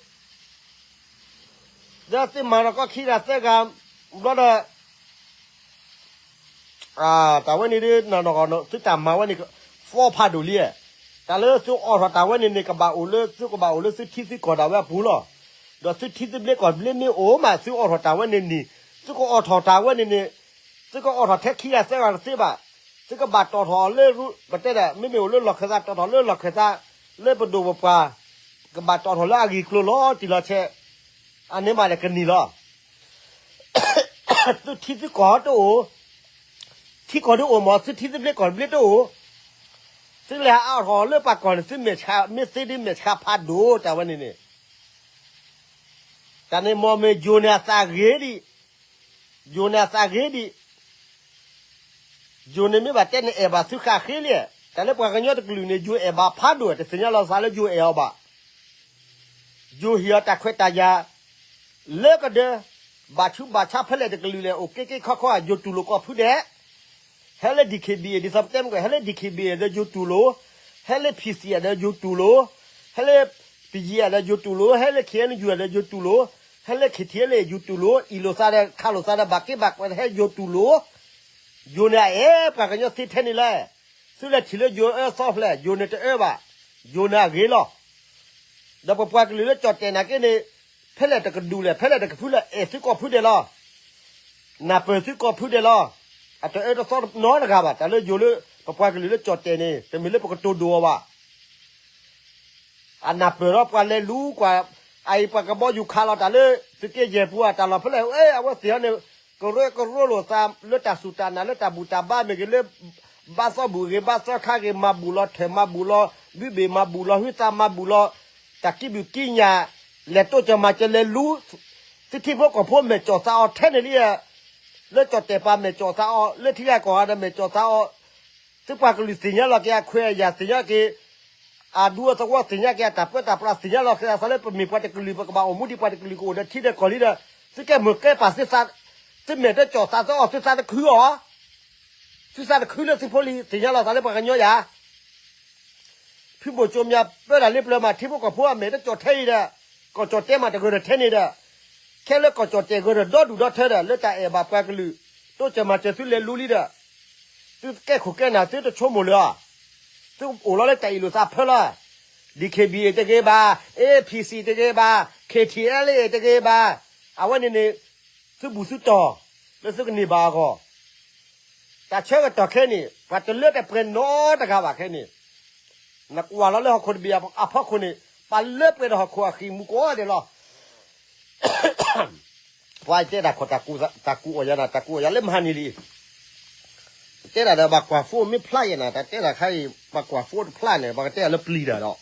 သုမၤထီၣ်ကီခံဂၤသၢဂၤဘျီဒီး, တၢ်ဝဲန့ၣ်ဒ်နီၢ်နီၢ်ဂီၢ် သုတၢ်မၤဝဲန့ၣ် သီဖးဒိၣ်လံ, တၢ်လၢသုအိးထီၣ်တၢ်ဝဲန့ၣ်န့ၣ် ကဘၣ်အိၣ်လၢသုကဘၣ်အိၣ်လၢသုထံသုကီၢ်ဒၣ်ဝဲအပူၤလီၤ. ဒီးသုထံသုဘျ့ကီၢ်ဘျ့မ့ၢ်အိၣ်မး သုအိးထီၣ်တၢ်ဝဲန့ၣ်န့ၣ်, သုကအိးထီၣ်တၢ်ဝဲန့ၣ်န့ၣ်, သုကအိးထီၣ်ထဲခံဂၤသၢဂၤတသ့ဘၣ်. သုကဘၣ်တီၣ်ထီၣ်အီၤလၢ ပတဲဒၣ် မ့မ့ၢ်အိၣ်လၢလီၢ်ခၢၣ်သး တီၣ်ထီၣ်လၢလီၢ်ခၢၣ်သး, လၢပဒိၣ်ပပှၢ်, ကဘၣ်တီၣ်ထီၣ်လၢအဂ့ၢ်ကျိၤလီၤတံၢ်လီၤဆဲး, အန့ၣ်မးလၢကနံၤလီၤ. သုထံသုကီၢ်တအိၣ်, ထံကီၢ်တအိၣ်မး သုထံသုဘျ့ကီၢ်ဘျ့တအိၣ်, သုလဲၤဟးအါထီၣ်လၢပှၤကီၢ်န့ၣ် သုမဲာ်ဆှး မ့ၢ်သ့ဒ်မဲာ်ဆှးဖးဒိၣ်တၢ်ဝဲန့ၣ်န့ၣ်, တၢ်န့ၣ်မ့ၢ်မ့ၢ်ယိၤန့ၣ်အသးဂ့ၤဒံး, ယိၤန့ၣ်အသးဂ့ၤဒံး, ယိၤန့ၣ်မ့ၢ်ဘၣ်တဲန့ၣ်အဲၣ်ဘၣ်သုဃာ်ဃ့လံ, တၢ်လၢပှၤကညီတကလုာ်န့ၣ် ယိၤအဲၣ်ဘၣ်ဖးဒိၣ် တသ့ၣ်ညါလီၤသးလၢယိၤအဲၣ်အီၤဘၣ်. ယိၤဟ့ၣ်အီၤတၢ်ခွဲးတၢ်ယာ် လၢကဒၢ, ဘၣ်ဆူးဘၣ်ဆါဖဲလဲၣ်တကလုာ်လဲၣ် အိၣ်က့က့ခီခီဧါ ယိၤတူၢ်လိာ်ကီၢ်ဖုဒဲး, ဟဲလၢ D K B A ဒ်သိးပတဲမ့ၢ်ကီး ဟဲလၢ D K B A ဒီးယိၤတူၢ်လိာ်, ဟဲလၢ P C ဒီးယိၤတူၢ်လိာ်, ဟဲလၢ ပယံၤဒီးယိၤတူၢ်လိာ်, ဟဲလၢ K N U ဒီးယိၤတူၢ်လိာ်, ဟဲလၢ K T L A ယိၤတူၢ်လိာ်, အံၣ်လိာ်သးဒီးခးလိာ်သးဒီးဘၣ်က့ဘၣ်ကွဲးဟဲယိၤတူၢ်လိာ်, ယိၤန့ၣ်အအဲၣ်ပှၤကညီသ့ထဲန့ၣ်လဲၣ်. သုလဲၤထံၣ်လၢယိၤအၢသီဖျဲၣ် ယိၤန့ၣ်တအၢဘၣ်, ယိၤန့ၣ်အဂ့ၤလီၤ. ဒီးပပှၤကလုာ်လၢကၠီၣ်တဲာ်နာ်က့န့ၣ်, ဖဲလဲၣ်တကဒူၣ်လဲၣ် ဖဲလဲၣ်တကဖုလဲၣ် အဲၣ်သုကီၢ်ဖုဒဲးလီၤ. နၢ်ပၢၢ်သုကီၢ်ဖုဒဲးလီၤ. အတအၢတသီနီတဂၤဘၣ် တၢ်လၢယိၤလၢ ပပှၤကလုာ်လၢကၠီၣ်တဲာ်န့ၣ် တမ့ၢ်လၢပကတိၤဒိၣ်အီၤဘၣ်. အနၢ်ပၢၢ်ဒီးပှၤလဲၤလူၤကွၢ်, အအံၤပှၤကဘီယူၤခးလီၤတၢ်လၢ သုးက့ယဲၢ်ပူၤအတၢ်လီၢ်ဖဲလဲၣ်, အဝဲသ့ၣ်အီၤန့ၣ် ကရၢကရိလိာ်သးလၢတၢ်စူၢ်တၢ်နာ်လၢတၢ်ဘူၣ်တၢ်ဘါမ့ၢ်ဂ့ၤလၢ ဘါသီဘူၣ်ဂ့ၤ ဘါသီခါဂ့ၤ မၤဘူၣ်လီၤထၢၣ်မၤဘူၣ်လီၤ ဘုဘ့ၣ်မၤဘူၣ်လီၤ ဟုသးမၤဘူၣ်လီၤ တၢ်ကံးဘျုးကံးညာ် လဲၤတိစၢၤမၤစၢၤလဲၤလူၤ သုထံဖိကီၢ်ဖိမဲာ်ကၠီၣ်သးအီၤထဲန့ၣ်လံ. လၢကၠီၣ်တဲာ်ပှၤမဲာ်ကၠီၣ်သးအီၤ လၢထံဂၤကီၢ်ဂၤဒီးမဲာ်ကၠီၣ်သးအီၤ, သုပှၤကလုာ်သ့ၣ်ညါလီၤက့ၤအခွဲးအယာ် သ့ၣ်ညါက့ၤ အဒူအသဝီ သ့ၣ်ညါက့ၤအတၢ်ပၢတၢ်ပြး သ့ၣ်ညါလီၤက့ၤအသးလၢပမ့ၢ်ပှၤတကလုာ် ပကဘၣ်အိၣ်မူဒ်ပှၤတကလုာ်ကအိၣ်ဒီးထံဒီးကီၢ်လံဒီး သုကဲမုာ်ကဲပၢ်သုသး, သုမဲာ်တကၠီၣ်သးသၢအီၤ သုသးတခုအီၤ, သုသးတခုလၢသုဖိလံၤ သ့ၣ်ညါလီၤသးလၢပှၤကညီယၤ ဖုဘိၣ်ကၠိမၠးပၢတၢ်လၢပျၢၤမး ထံဖိကီၢ်ဖိအမဲာ်တကၠီၣ်ထဲအံၤဒီး ကီၢ်ကၠီၣ်တဲာ်မးတဂၢၢ်ဒီးထဲန့ၣ်ဒီး ခဲလၢကီၢ်ကၠီၣ်တဲာ်ဂၢၢ်ဒီးဒီဒူၣ်ဒီထၢဒီး လၢတၢ်အဲၣ်ဘၣ်ပှၤကလုာ် တိစၢၤမၤစၢၤသုလဲၤလူလံဒီး သုကဲခိၣ်ကဲနၢ် သုတဆိကမိၣ်လၢၤအီၤ, သုအိၣ်လီၤလၢတၢ်အ့ၣ်လိာ်သးဖၢလီၤ. D K B A တဂ့ၤဘၣ်, A P C တဂ့ၤဘၣ်, K T L A တဂ့ၤဘၣ်, အဝဲန့ၣ်န့ၣ် သုဘူၣ်သုတီၢ် လၢသုကန့ၢ်ဘၣ်အဂီၢ် တၢ်ဆၢကတီၢ်ခဲအံၤန့ၣ် ပှၤတလၢတပှဲၤနီတဂၤဘၣ်ခဲအံၤန့ၣ်, နကွၢ်လီၤလၢဟီၣ်ခိၣ်တဘ့ၣ်အဖီခိၣ်န့ၣ် ပှၤလၢပှဲၤဒီးဟီၣ်ခိၣ်အဃံၢ်မူကိးဂၤဒဲးလီၤ. ပှၤတဲတၢ်ခီၣ် တၢ်ကူးအီၤယၤနၤ တၢ်ကူးအီၤယၤလၢမဟါန့ၣ်လံ. တဲတၢ်ဒီးဘၣ်ကွၢ်ဖိမ့ၢ်ဖျါယဲနၤ တၢ်တဲတၢ်ခါအံၤ ပှၤကွၢ်ဖိတဖျါန့ၣ် ပှၤကတဲတၢ်လၢပျံၤတၢ်ဒီး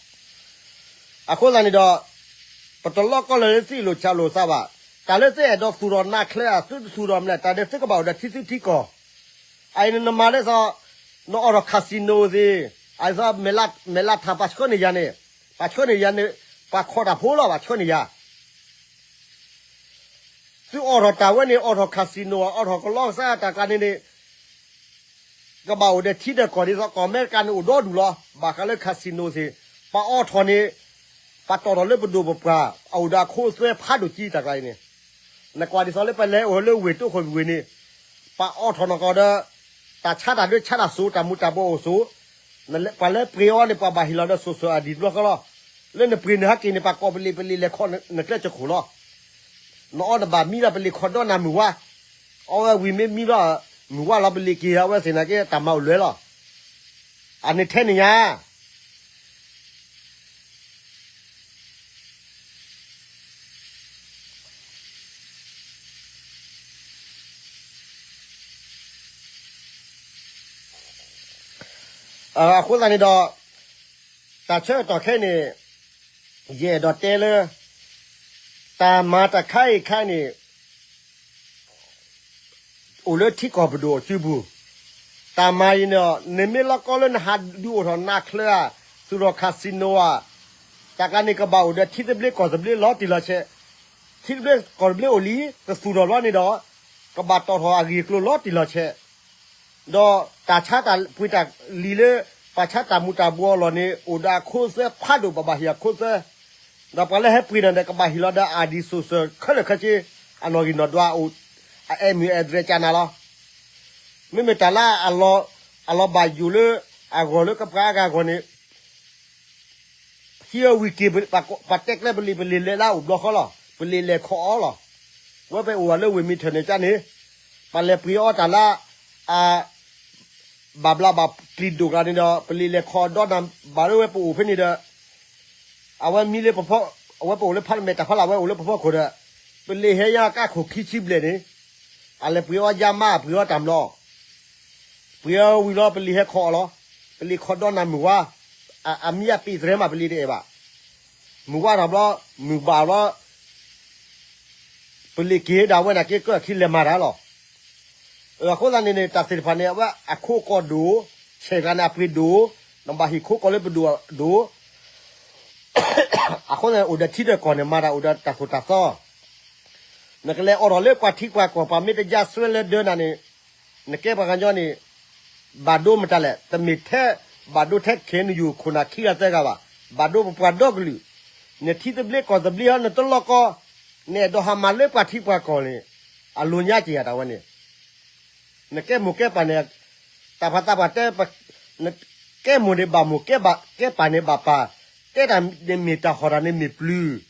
အဃိသတးန့ၣ်ဒီး ပတလီၢ်ကီၢ်လၢသုလိာ်ဆးလိာ်သးဘၣ်, တၢ်လၢသုအဲၣ်ဒိးသူၣ်ထီၣ်နးချၢဧါ သုတသူၣ်ထီၣ်မလဲၣ် တၢ်ဒဲးသုကဘၣ်အိၣ်ဒီးထံသုထံကီၢ်, အအံၤန့ၣ်နမၤလၢသီ, နအိးထီၣ် casino သ့ၣ်, အအံၤသီ မဲၢ်လးထၣ်ပှၤဆှၢန့ၢ်ယၤန့ၣ်, ပှၤဆှၢန့ၢ်ယၤန့ၣ်, ပှၤခိးတၢ်ဖိလီၤ ပှၤဆှၢန့ၢ်ယၤ သုအိးထီၣ်တၢ်ဝဲန့ၣ် အိးထီၣ် casino အိးထီၣ်ကလီကစၢ်တၢ်ကျါန့ၣ်န့ၣ် ကဘၣ်အိၣ်ဒီးထံဒီးကီၢ်ဒ်သိးကီၢ်အမဲရကၤန့ၣ်အိၣ်ဒီဒူၣ်လီၤ. ဘၣ်ဃးလၢ casino သ့ၣ်, ပှၤအိးထီၣ်န့ၣ်, ပှၤတီၣ်ထီၣ်လၢပဒိၣ်ပပှၢ် အအိၣ်ဒီးအခိအသွဲဖးဒိၣ်ကံတၢ်ကျါအံၤန့ၣ်, နကွၢ်ဒ်သိးလၢပလဲၤအိၣ်လၢဝ့ၢ်တိခိၣ်ဝ့ၢ်န့ၣ်, ပှၤအိးထီၣ်နီၢ်ကီၢ်ဒီး တၢ်ဆါတၢ်ဒၢဆါတၢ်စိၤ တၢ်မူၤတၢ်ဘှီးအိၣ်စိၤ, ပှၤလၢပှ့ၤအီၤန့ၣ် ပှၤဘၣ်ဟ့ၣ်လီၤဒီးစိၤစိၤအဒံးတဘျီဃီလီၤ. လၢနပှ့ၤနဟဲက့ၤန့ၣ် ပှၤကိးပလံၤပလံၤလဲၤခီနကျဲကခိၣ်လီၤ. နအီၣ်နဘၣ်မံလီၤ ပလံၤခီဒီနၤမုၢ်ဝါ, အီၣ်ဝဲဝံၤမ့ၢ်မံလီၤ, မုၢ်ဝါလီၤပလံၤက့ၤ အဝဲသ့ၣ်နာ်က့ တၢ်မၤအိၣ်လွဲလီၤ. အန့ၣ်ထဲန့ၣ်ညါ အဃိသတးန့ၣ်ဒီး တၢ်ဆၢကတီၢ်ခဲအံၤန့ၣ် ယအဲၣ်ဒိးတဲလၢ တၢ်မၤတၢ်ခါအံၤခါန့ၣ် အိၣ်လၢထံကီၢ်ပဒိၣ်အစုပူၤ, တၢ်မၤအံၤန့ၣ် နမ့ၢ်လီၢ်ကီၢ်လၢနဟးဒုးအိၣ်ထီၣ်နးချၢဧါ, သူၣ်ထီၣ် casino ဧါ, တၢ်ကျါန့ၣ် ကဘၣ်အိၣ်ဒီးထံသဘျ့ကီၢ်သဘျ့လီၤတံၢ်လီၤဆဲး, ထံသဘျ့ကီၢ်သဘျ့အိၣ်လံ တသူၣ်ထီၣ်ဘျီန့ၣ်ဒီး ကဘၣ်တီၣ်ထီၣ်အဂ့ၢ်အကျိၤလီၤတံၢ်လီၤဆဲး ဒီးတၢ်ဆါတၢ်ပှ့ၤတၢ်လံၤလၢ ပှၤဆါတၢ်မူၤတၢ်ဘှီးအလီၢ်န့ၣ် အိၣ်ဒီးအခိအသွဲဖးဒိၣ် ပဘၣ်ဟ့ၣ်အခိအသွဲ, ဒီးပှၤလၢဟဲပှ့ၤနၤဒီး ကဘၣ်ဟ့ၣ်လီၤဒီး ID social ခဲလၢာ်ခဲဆ့, အနီၢ်ဂံၢ်နီၢ်ဒွးအိၣ်, အအဲၣ်မုၢ်အဲၣ်ဒြဲကၢနၤလီၤ. မ့မ့ၢ်တၢ်လၢ အလီၤဘၣ်ယိၣ်လၢ အဂီၢ်လၢကပှၤအါဂၤအဂီၢ်န့ၣ် ဟံးဝံၤက့ၤ ပှၤတဲကျဲပလံၤပလံၤလဲၤလၢအအိၣ်ဘျီဃီလီၤ. ပလ့ၤလဲၤခိးအီၤလီၤ. ဝဲပအိၣ်ဝဲလၢဝ့ၢ်မံထၢၣ်န့ၣ်ကန့ၣ် ပလဲၤပှ့ၤအီၤတၢ်လၢ အ ဘၣ်ဘျးဘၣ်ကျံၤဒိၣ်ကျါန့ၣ်ဒီး ပလ့ၤလဲၤခိးဒီနၤဘၣ်လၢဝဲပအိၣ်ဖဲန့ၣ်ဒီး အဝဲမံလၢပဖီ အဝဲပအိၣ်လၢဖးမဲာ်တၢ်ဖီလာ် ဝဲအိၣ်လၢပဖီခိၣ်ဒီး ပလ့ၤဟဲညါကါခိၣ်ခံဆံဘျဲၣ်န့ၣ် အလဲၤပှ့ၤအီၤယါမါ ပှ့ၤအီၤတၢ်မျိာ် ပှ့ၤအီၤဝံၤလီၤ ပလ့ၤဟဲခိးအီၤလီၤ. ပလ့ၤခိးဒီနၤမုၢ်ဝါ အမံအပ့ၢ်သရဲမး ပလ့ၤတအဲၣ်ဘၣ်. မုၢ်ဝါထီၣ်ဘျီ မုၢ်ဘၣ်ဘျီ ပလ့ၤက့ၤဒၣ်ဝဲနာ်က့ ကၢၢ်ခံလဲၤမၤတၢ်လီၤ. အဃိသတးန့ၣ်န့ၣ် တၢ်သ့ၣ်တဖၣ်န့ၣ် အဝဲအခိကီၢ်ဒိၣ် ဆဲးကျါန့ၣ်အပှ့ၤဒိၣ် နဘၣ်ဟ့ၣ်ခိကီၢ်လၢပဒိၣ်ဒိၣ် အဃိသတးန့ၣ် အိၣ်ဒီးထံဒီးကီၢ်န့ၣ် မၤတၢ်အိၣ်ဒီးတၢ်သိၣ်တၢ်သီ နကလဲၤအိးထီၣ်လၢပှၤထံပှၤကီၢ် ပှၤမ့ၢ်တယါစွဲလဲဒၢနၤန့ၣ် နကဲပှၤကညီန့ၣ် ဘၣ်ဒိမတၤလဲၣ် တမ့ၢ်ထဲ ဘၣ်ဒိထဲခဲနယူၢ်ခိၣ်နၢ်ခံဂၤသၢဂၤဘၣ် ဘၣ်ဒိပပှၤဒီကလုာ် နထံသဘျ့ကီၢ်သဘျ့ဟီ နတလီၢ်ကီ နအဲၣ်ဒိးဟးမၤလၢပှၤထံပှၤကီၢ်န့ၣ် အလိၤညါက့ၤယၤတၢ်ဝဲန့ၣ် နကဲမိၢ်ကဲပၢ်န့ၣ် တၢ်ဖးသးပှၢ်တဲ ကဲမိၢ်န့ၣ်ဘၣ်မိၢ် ကဲပၢ်န့ၣ်ဘၣ်ပၢ် တဲတၢ်န့ၣ်မ့ၢ်တၢ်ဟီၣ်တၢ်န့ၣ်မ့ၢ်ပျုၤ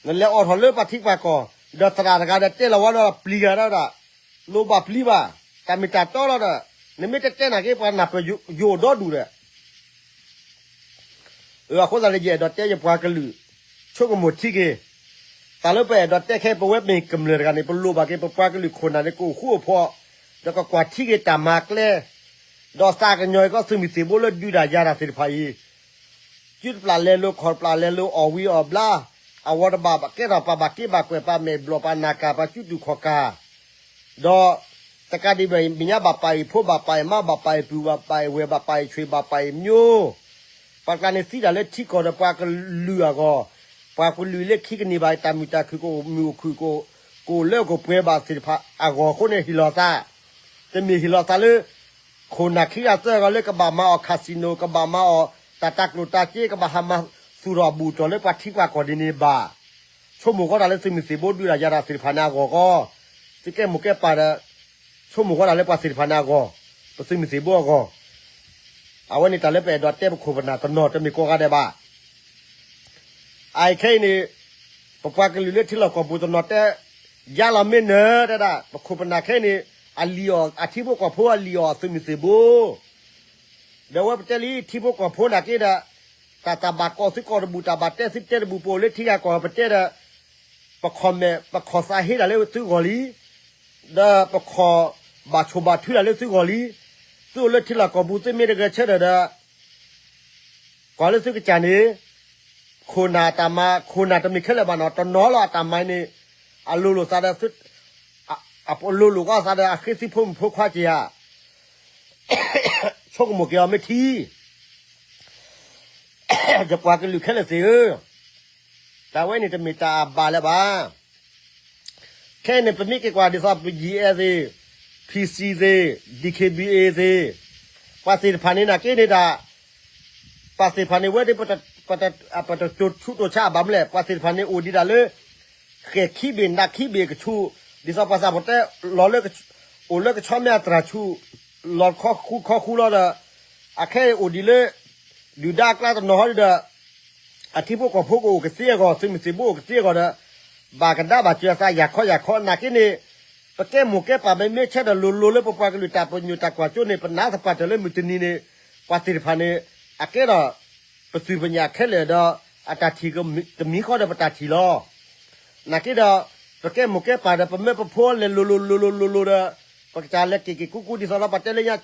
နလဲၤအိးထီၣ်လၢပှၤထံပှၤကီၢ် ဒီးသရၣ်တဂၤဒီးတဲလီၤဝဲဒီးပျံၤဂၤဒီး လိၣ်ဘၣ်ပျံၤဘၣ် တၢ်မ့ၢ်တၢ်တီလီၤဒီး နမ့ၢ်တတဲနာ်က့ ပှၤနၢ်ပၢၢ်ယိာ်ဒီဒူၣ်ဒီး အဃိသတးန့ၣ် ယအဲၣ်ဒိးတဲယပှၤကလုာ် ဆိကမိၣ်ထံက့ၤ တၢ်လၢပအဲၣ်ဒိးတဲခဲ ပဝဲမ့ၢ်ကမျၢၢ်တဂၤန့ၣ် ပလိၣ်ဘၣ်က့ၤ ပပှၤကလုာ်ခိၣ်နၢ်န့ၣ် ကအိၣ်ဃူအိၣ်ဖိး ဒီးကကွၢ်ထံက့ၤတၢ်မၤကျဲ ဒီးသးကညီၤကီၢ်သုးမုၢ်သံၣ်ဘိလၢဒုးတၢ်ယၤတၢ်သ့ၣ်တဖၣ်အံၤ စုတပျၢ်လဲၤလိၤခီၣ်တပျၢ်လဲၤလိၤ အီၣ်ဝံၤအီၣ်ဘျါ အဝီတဘၣ် ကဲထီၣ်ပှၤဘၣ်က့ဘၣ်ကွဲး ပှၤမဲာ်ဘျီၣ် ပှၤနၢ်ကၢ် ပှၤကၠူတူာ်ခီၣ်ကၢ် ဒီး တကးဒံးဘၣ် မဲာ်ညါဘၣ်ပာ်အံၤဖိ ဘၣ်ပာ်အံၤမါ ဘၣ်ပာ်အံၤပုၢ် ဘၣ်ပာ်အံၤဝဲၢ် ဘၣ်ပာ်အံၤဆွ့ၣ် ဘၣ်ပာ်အံၤမိၢ် ပှၤကျါန့ၣ်သံတၢ်လၢထံကီၢ်ဒီးပှၤကလုာ်အဂီၢ်, ပှၤကလုာ်လၢခံကန့ၢ်ဘၣ်တၢ်မုာ်တၢ်ခုၣ် ကအိၣ်မုာ်အိၣ်ခုၣ် ကအိၣ်လၢကပှဲၤဘၣ်သ့ၣ်တဖၣ်အဂီၢ်အဃိန့ၣ် ဟ့ၣ်လီၤသး, တမ့ၢ်ဟ့ၣ်လီၤသးလၢ ခိၣ်နၢ်ခံဂၤသၢဂၤလၢကဘၣ်မၤအီၣ် casino ကဘၣ်မၤအီၣ် တၢ်တၤကျိၣ်တၤစ့ ကဘၣ်ဟးမၤသူၣ်ထီၣ်ဘူၣ်ထီၣ်လၢပှၤထံပှၤကီၢ်ဒ်န့ၣ်ဘၣ်. ဆိကမိၣ်ဃီတၢ်လၢသုးမုၢ်သံၣ်ဘိဒုးတၢ်ယၤတၢ်သ့ၣ်တဖၣ်န့ၣ်အဂီၢ်ဃီ, သုကဲမိၢ်ကဲပၢ်ဒီး ဆိကမိၣ်ဃီတၢ်လၢပှၤသ့ၣ်တဖၣ်န့ၣ်အဂီၢ်, ပသုးမုၢ်သံၣ်ဘိအဂီၢ်, အဝဲန့ၣ်တၢ်လၢပအဲၣ်ဒိးတဲပခိၣ်ပနၢ်တနီၤ တမ့ၢ်ကိးဂၤဒဲးဘၣ်. အခဲအံၤန့ၣ် ပပှၤကလုာ်လၢထံလီၢ်ကီၢ်ပူၤတနီၤတဲ ယါလီၤမ့ၢ်နၢၤတဲဒၣ် ပခိၣ်ပနၢ်ခဲအံၤန့ၣ် အလံၣ်အီၣ် အထံဖိကီၢ်ဖိအလံၣ်အီၣ်သုးမုၢ်သံၣ်ဘိ ဒီးဝဲပတဲလံ ထံဖိကီၢ်ဖိနာ်က့ဒီး တၢ်တၢ်ဘၣ်ကိးသုကိးတဘူၣ် တၢ်ဘၣ်တဲသုတဲတဘူၣ် ပအိၣ်လၢထံဂၤကီၢ်ဂၤပတဲဒီး ပခိၣ်မဲာ် ပခိၣ်သးဟ့တၢ်လၢသုဂီၢ်လံ, ဒီးပခိၣ်ဘၣ်ဆိၣ်ဘၣ်ထုတၢ်လၢသုဂီၢ်လံ, သုအိၣ်လၢထံလီၢ်ကီၢ်ပူၤ သုမ့ၢ်တဂဲၤဆၢထၢၣ်ဒီး ကွၢ်လၢသုကစၢ်န့ၣ် ခိၣ်နၢ်တၢ်မၤ ခိၣ်နၢ်တမ့ၢ်ခဲလၢာ်ဘၣ်နီၤ တနီၤလီၤအတၢ်မၤန့ၣ် အလိၤလိာ်သးဒီး အလိၤလိာ်ကီးသးဒီး အဃ့သံဖိမုၣ်ဖိခွါက့ၤဧါ ဆိကမိၣ်က့ၤအီၤမ့ၢ်ထံ ယပှၤကလုာ်ခဲလၢာ်သ့ၣ်ဧၢ, တၢ်ဝဲန့ၣ်တမ့ၢ်တၢ်အဘၣ်လၢၤဘၣ်. ခဲအံၤန့ၣ် ပမ့ၢ်က့ၤကွၢ်ဒ်သိး ပယံၤအဲၣ်သ့ၣ်, ဖံစံသ့ၣ်, ဒံၣ်ခ့ဘံၣ်အ့သ့ၣ်, ပှၤသ့ၣ်တဖၣ်န့ၣ်နာ်က့န့ၣ်ဒၣ် ပှၤသ့ၣ်တဖၣ်န့ၣ်ဝဲဒၣ် ပတတိၤဆူၣ်တိၤဆါအဘၣ်မနုၤလဲၣ် ပှၤသ့ၣ်တဖၣ်န့ၣ်အိၣ်ဒံးဒၣ်လၢ ဃဲၢ်ခံဘ့ၣ်နးခံဘ့ၣ်ကဆူး, ဒ်သိးပှၤသးပှၢ်တဲ လီၤလၢ အိၣ်လၢကဆီမ့ၢ်အသရၣ်ဆူၣ်, လီၤခီဃူခီဃူလီၤဒီး အခဲအံၤအိၣ်ဒံးလၢ ဒုၣ်ဒါအကျါတနီၤဟီဒီး အထံဖိကီၢ်ဖိကအိၣ်ကသ့အဂီၢ် သုးမုၢ်သံၣ်ဘိအိၣ်ကသ့အဂီၢ်ဒီး ဘၣ်ကဒါဘၣ်စၢၤအသးယၤခီယၤခီနာ်က့န့ၣ် ပကဲမိၢ်ကဲပၢ်မ့မ့ၢ်ဆၢဒီးလိၤလိၤလၢပပှၤကလုာ်တၢ်ပညိၣ်တၢ်ကွၢ်စိန့ၣ် ပနးသပှၢ်တၢၢ်လၢမုၢ်တနံၤန့ၣ် ပှၤသ့ၣ်တဖၣ်န့ၣ် အကဲဒီး ပသူၣ်ပညၣ်ခဲလၢာ်ဒီး အတၢ်ထံၣ်တမံၤဃီဒီးပတၢ်ထံၣ်လီၤ. နာ်က့ဒီး ပကဲမိၢ်ကဲပၢ်ဒီး ပမၢပဖိလဲၤလိၤလိၤလိၤလိၤလိၤလိၤဒီး ပကစၢ်လဲၤက့ၤက့ၤကူကူဒ်သိးလီၤ ပတဲလၢညါ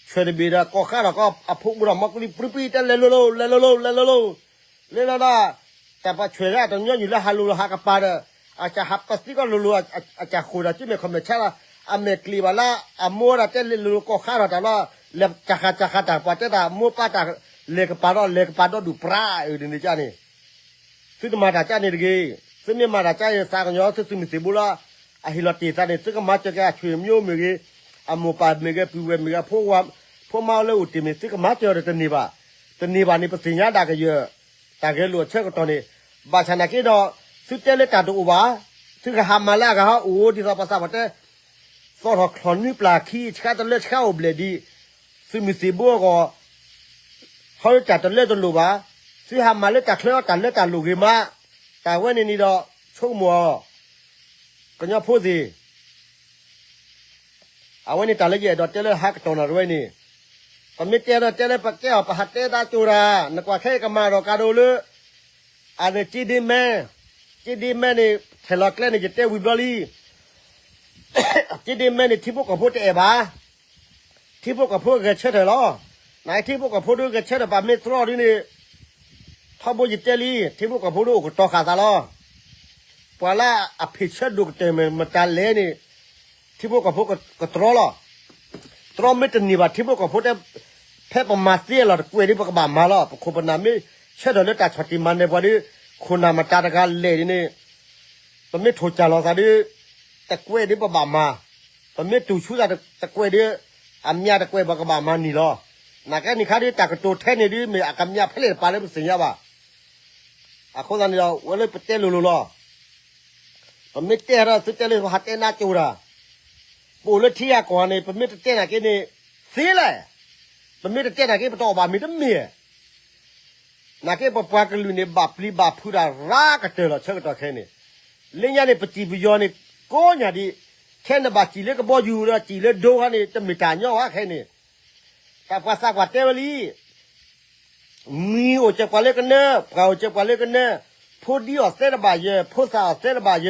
ဆွဲၣ်တဘ့ၣ်ဒီး ကီၢ်ဃါဒီးကီၢ်အဖိမူဒီး မီၢ်ကူလံပြံပြံတဲလဲၤလိၤလိၤ လဲၤလိၤလိၤ လဲၤလိၤလိၤ လၢလၢလၢ တၢ်ပှၤဆွဲၣ်ဂၤတညီနုၢ်လၢဟးလိၤလိၤဟးကပၤဒီး အကစၢ်ဟးပသံကီၢ်လိၤလိၤ အကစၢ်ဃိၣ်ဒီး ကမ့ၢ်ခီၣ်မဲာ်ဆါလီၤ အမဲာ်ကျ့ၤဘၣ်လၢ အမိၢ်ဝဲဒၣ်တဲလဲၤလိၤလိၤကီၢ်ဃါဒီးတၢ်လီၤ လဲၤကၢ်ဃၣ်ကၢ်ဃၣ်တၢ် ပှၤတဲတၢ်မိၢ်ပၢ်တၢ် လဲၤကပၤဒီး လဲၤကပၤဒီဒူၣ်ပြးအၢဒ်န့ၣ်ကန့ၣ် သုတမၤတၢ်ကန့ၣ်တဂ့ၤ. သုမ့ၢ်မၤတၢ်ကန့ၣ် သးကညီၤသုသုးမုၢ်သံၣ်ဘိလီၤ. အဟ့ၣ်လီၤတ့ၢ်သးန့ၣ် သုကမၤစၢၤက့ၤအဆွေမျိုးမ့ၢ်ဂ့ၤ, အမိၢ်ပၢ်မ့ၢ်ဂ့ၤ, ပုၢ်ဝဲၢ်မ့ၢ်ဂ့ၤ, ဖိဝါ, ဖိမါလၢအိၣ်တ့ၢ်မ့ၢ် သုကမၤစၢၤဒီးတန့ၢ်ဘၣ်. တန့ၢ်ဘၣ်န့ၣ် ပသ့ၣ်ညါဒၣ်ကယၢၢ် တၢ်ဂဲၤလိာ်အဆၢကတီၢ်န့ၣ်, ဘၣ်ဆၣ်နာ်က့ဒီး သုတဲလၢတၢ်တအိၣ်ဘၣ်, သုကဟးမၤလၢအဂၤဟီၣ်အိၣ်ဒ်သိးပှၤသးပှၢ်တဲ သီထီၣ်ချီၣ်နွံပျၢ်ခံ ဆှါတလၢဆှါအိၣ်ဘျဲၣ်ဒံး, သုးမုၢ်သံၣ်ဘိအဂီၢ်, ဟီၣ်တၢ်တလၢတလိၣ်ဘၣ်, သုဟးမၤလၢတၢ်ချၢအီၤတၢ်လၢတၢ်လိၣ်ဂ့ၤမး, ပ တၢ်ဝဲန့ၣ်န့ၣ်ဒီး ဆိကမိၣ်အီၤ, ကညီဖိသ့ၣ်, အဝဲန့ၣ်တၢ်လၢယအဲၣ်ဒိးတဲလၢဟါကတီၢ်နၣ်ရံၣ်ဝဲန့ၣ်, ပမ့ၢ်တဲဒီးတဲလၢပကဲအီၤ ပဟးတဲတၢ်ကၠိတၢ်, နကွၢ်ခဲအံၤကမၤဒီးကါဒိၣ်လၢ အန့ၣ်က့ဒ့မဲ, က့ဒ့မဲန့ၣ် ထဲးလီၤကျဲန့ၣ် ယတဲဝံၤဘျီလံ. က့ဒ့မဲန့ၣ် ထံဖိကီၢ်ဖိတအဲၣ်ဘၣ်. ထံဖိကီၢ်ဖိဂဲၤဆၢထၢၣ်လီၤ. နထံဖိကီၢ်ဖိဒုးဂဲၤဆၢထၢၣ် ပမ့ၢ်တြီဒ်န့ၣ်, ထီဘိယတဲလံ, ထံဖိကီၢ်ဖိဒုးအိၣ်ကတီၤဃာ်သးလီၤ. ပှၤလၢအဖ့ၣ်ဆၢဒိၣ်ကတၢၢ်မတၤလဲၣ်န့ၣ်, ထံဖိကီၢ်ဖိကတြီလီၤ. တြီမ့ၢ်တန့ၢ်ဘၣ် ထံဖိကီၢ်ဖိတဲ, ဖဲပမၤသ့လီၤတကွဲးဒ်ပကဘၣ်မၤလီၤ. ပခိၣ်ပနၢ်မ့ၢ်ဆၢထၢၣ်လၢတၢ်ဆီၣ်တံၢ်မၤနၢၤပှၤဒီး, ခိၣ်နၢ်မတၤတဂၤလဲၣ်ဒ်န့ၣ်, ပမ့ၢ်ထိၣ်စၢ်လီၤသးဒီး, တကွဲးဒ်ပဘၣ်မၤ, ပမ့ၢ်တူၢ်ဆူသးတကွဲးဒီး, အမ့ၢ်တကွဲးပကဘၣ်မၤန့ၢ်လီၤ. နာ်ကဲန့ၣ်ခါဒီး တၢ်ကတိၤထဲန့ၣ်ဒ်မ့ၢ်အကမၣ်ဖဲလဲၣ်တပၤလၢပသ့ၣ်ညါဘၣ်. အဃိသတးန့ၣ်ဒီး ဝဲလၢပတဲလိၤလိၤလီၤ. ပမ့ၢ်တဲဒီးသုတဲလၢပဟးတဲနါကၠိတၢ်, ပအိၣ်လၢထံဂၤကီၢ်ဂၤန့ၣ် ပမ့ၢ်တတဲနာ်က့န့ၣ်, သ့လဲၣ်. ပမ့ၢ်တတဲနာ်က့ ပတအီၣ်ဘၣ်မ့ၤတမ့ၢ် နာ်က့ပပှၤကလုာ်န့ၣ် ဘၣ်ပျံၤဘၣ်ဖုးတၢ်ရၤကတၢၢ်လီၤ ဆၢကတီၢ်ခဲအံၤန့ၣ်, လၢညါန့ၣ် ပစံၣ်ပယီၤန့ၣ် ကိးညါဒံး, ခဲနဘၣ်စံၣ်လၢကဘီယူၤဒီးစံၣ်လၢဒိခါန့ၣ် တမ့ၢ်တၢ်ညီဘၣ်ခဲအံၤန့ၣ်, တၢ်ပှၤသးပှၢ်တဲဝဲလံ, မံၤအိၣ်စၢၤပှၤလၢကနၢ, ပှၤအိၣ်စၢၤပှၤလၢကနၢ, ဖိဒံအီၣ်သဲတဘၣ်ယၢၤ, ဖိသၣ်အီၣ်သဲတဘၣ်ယၢၤ,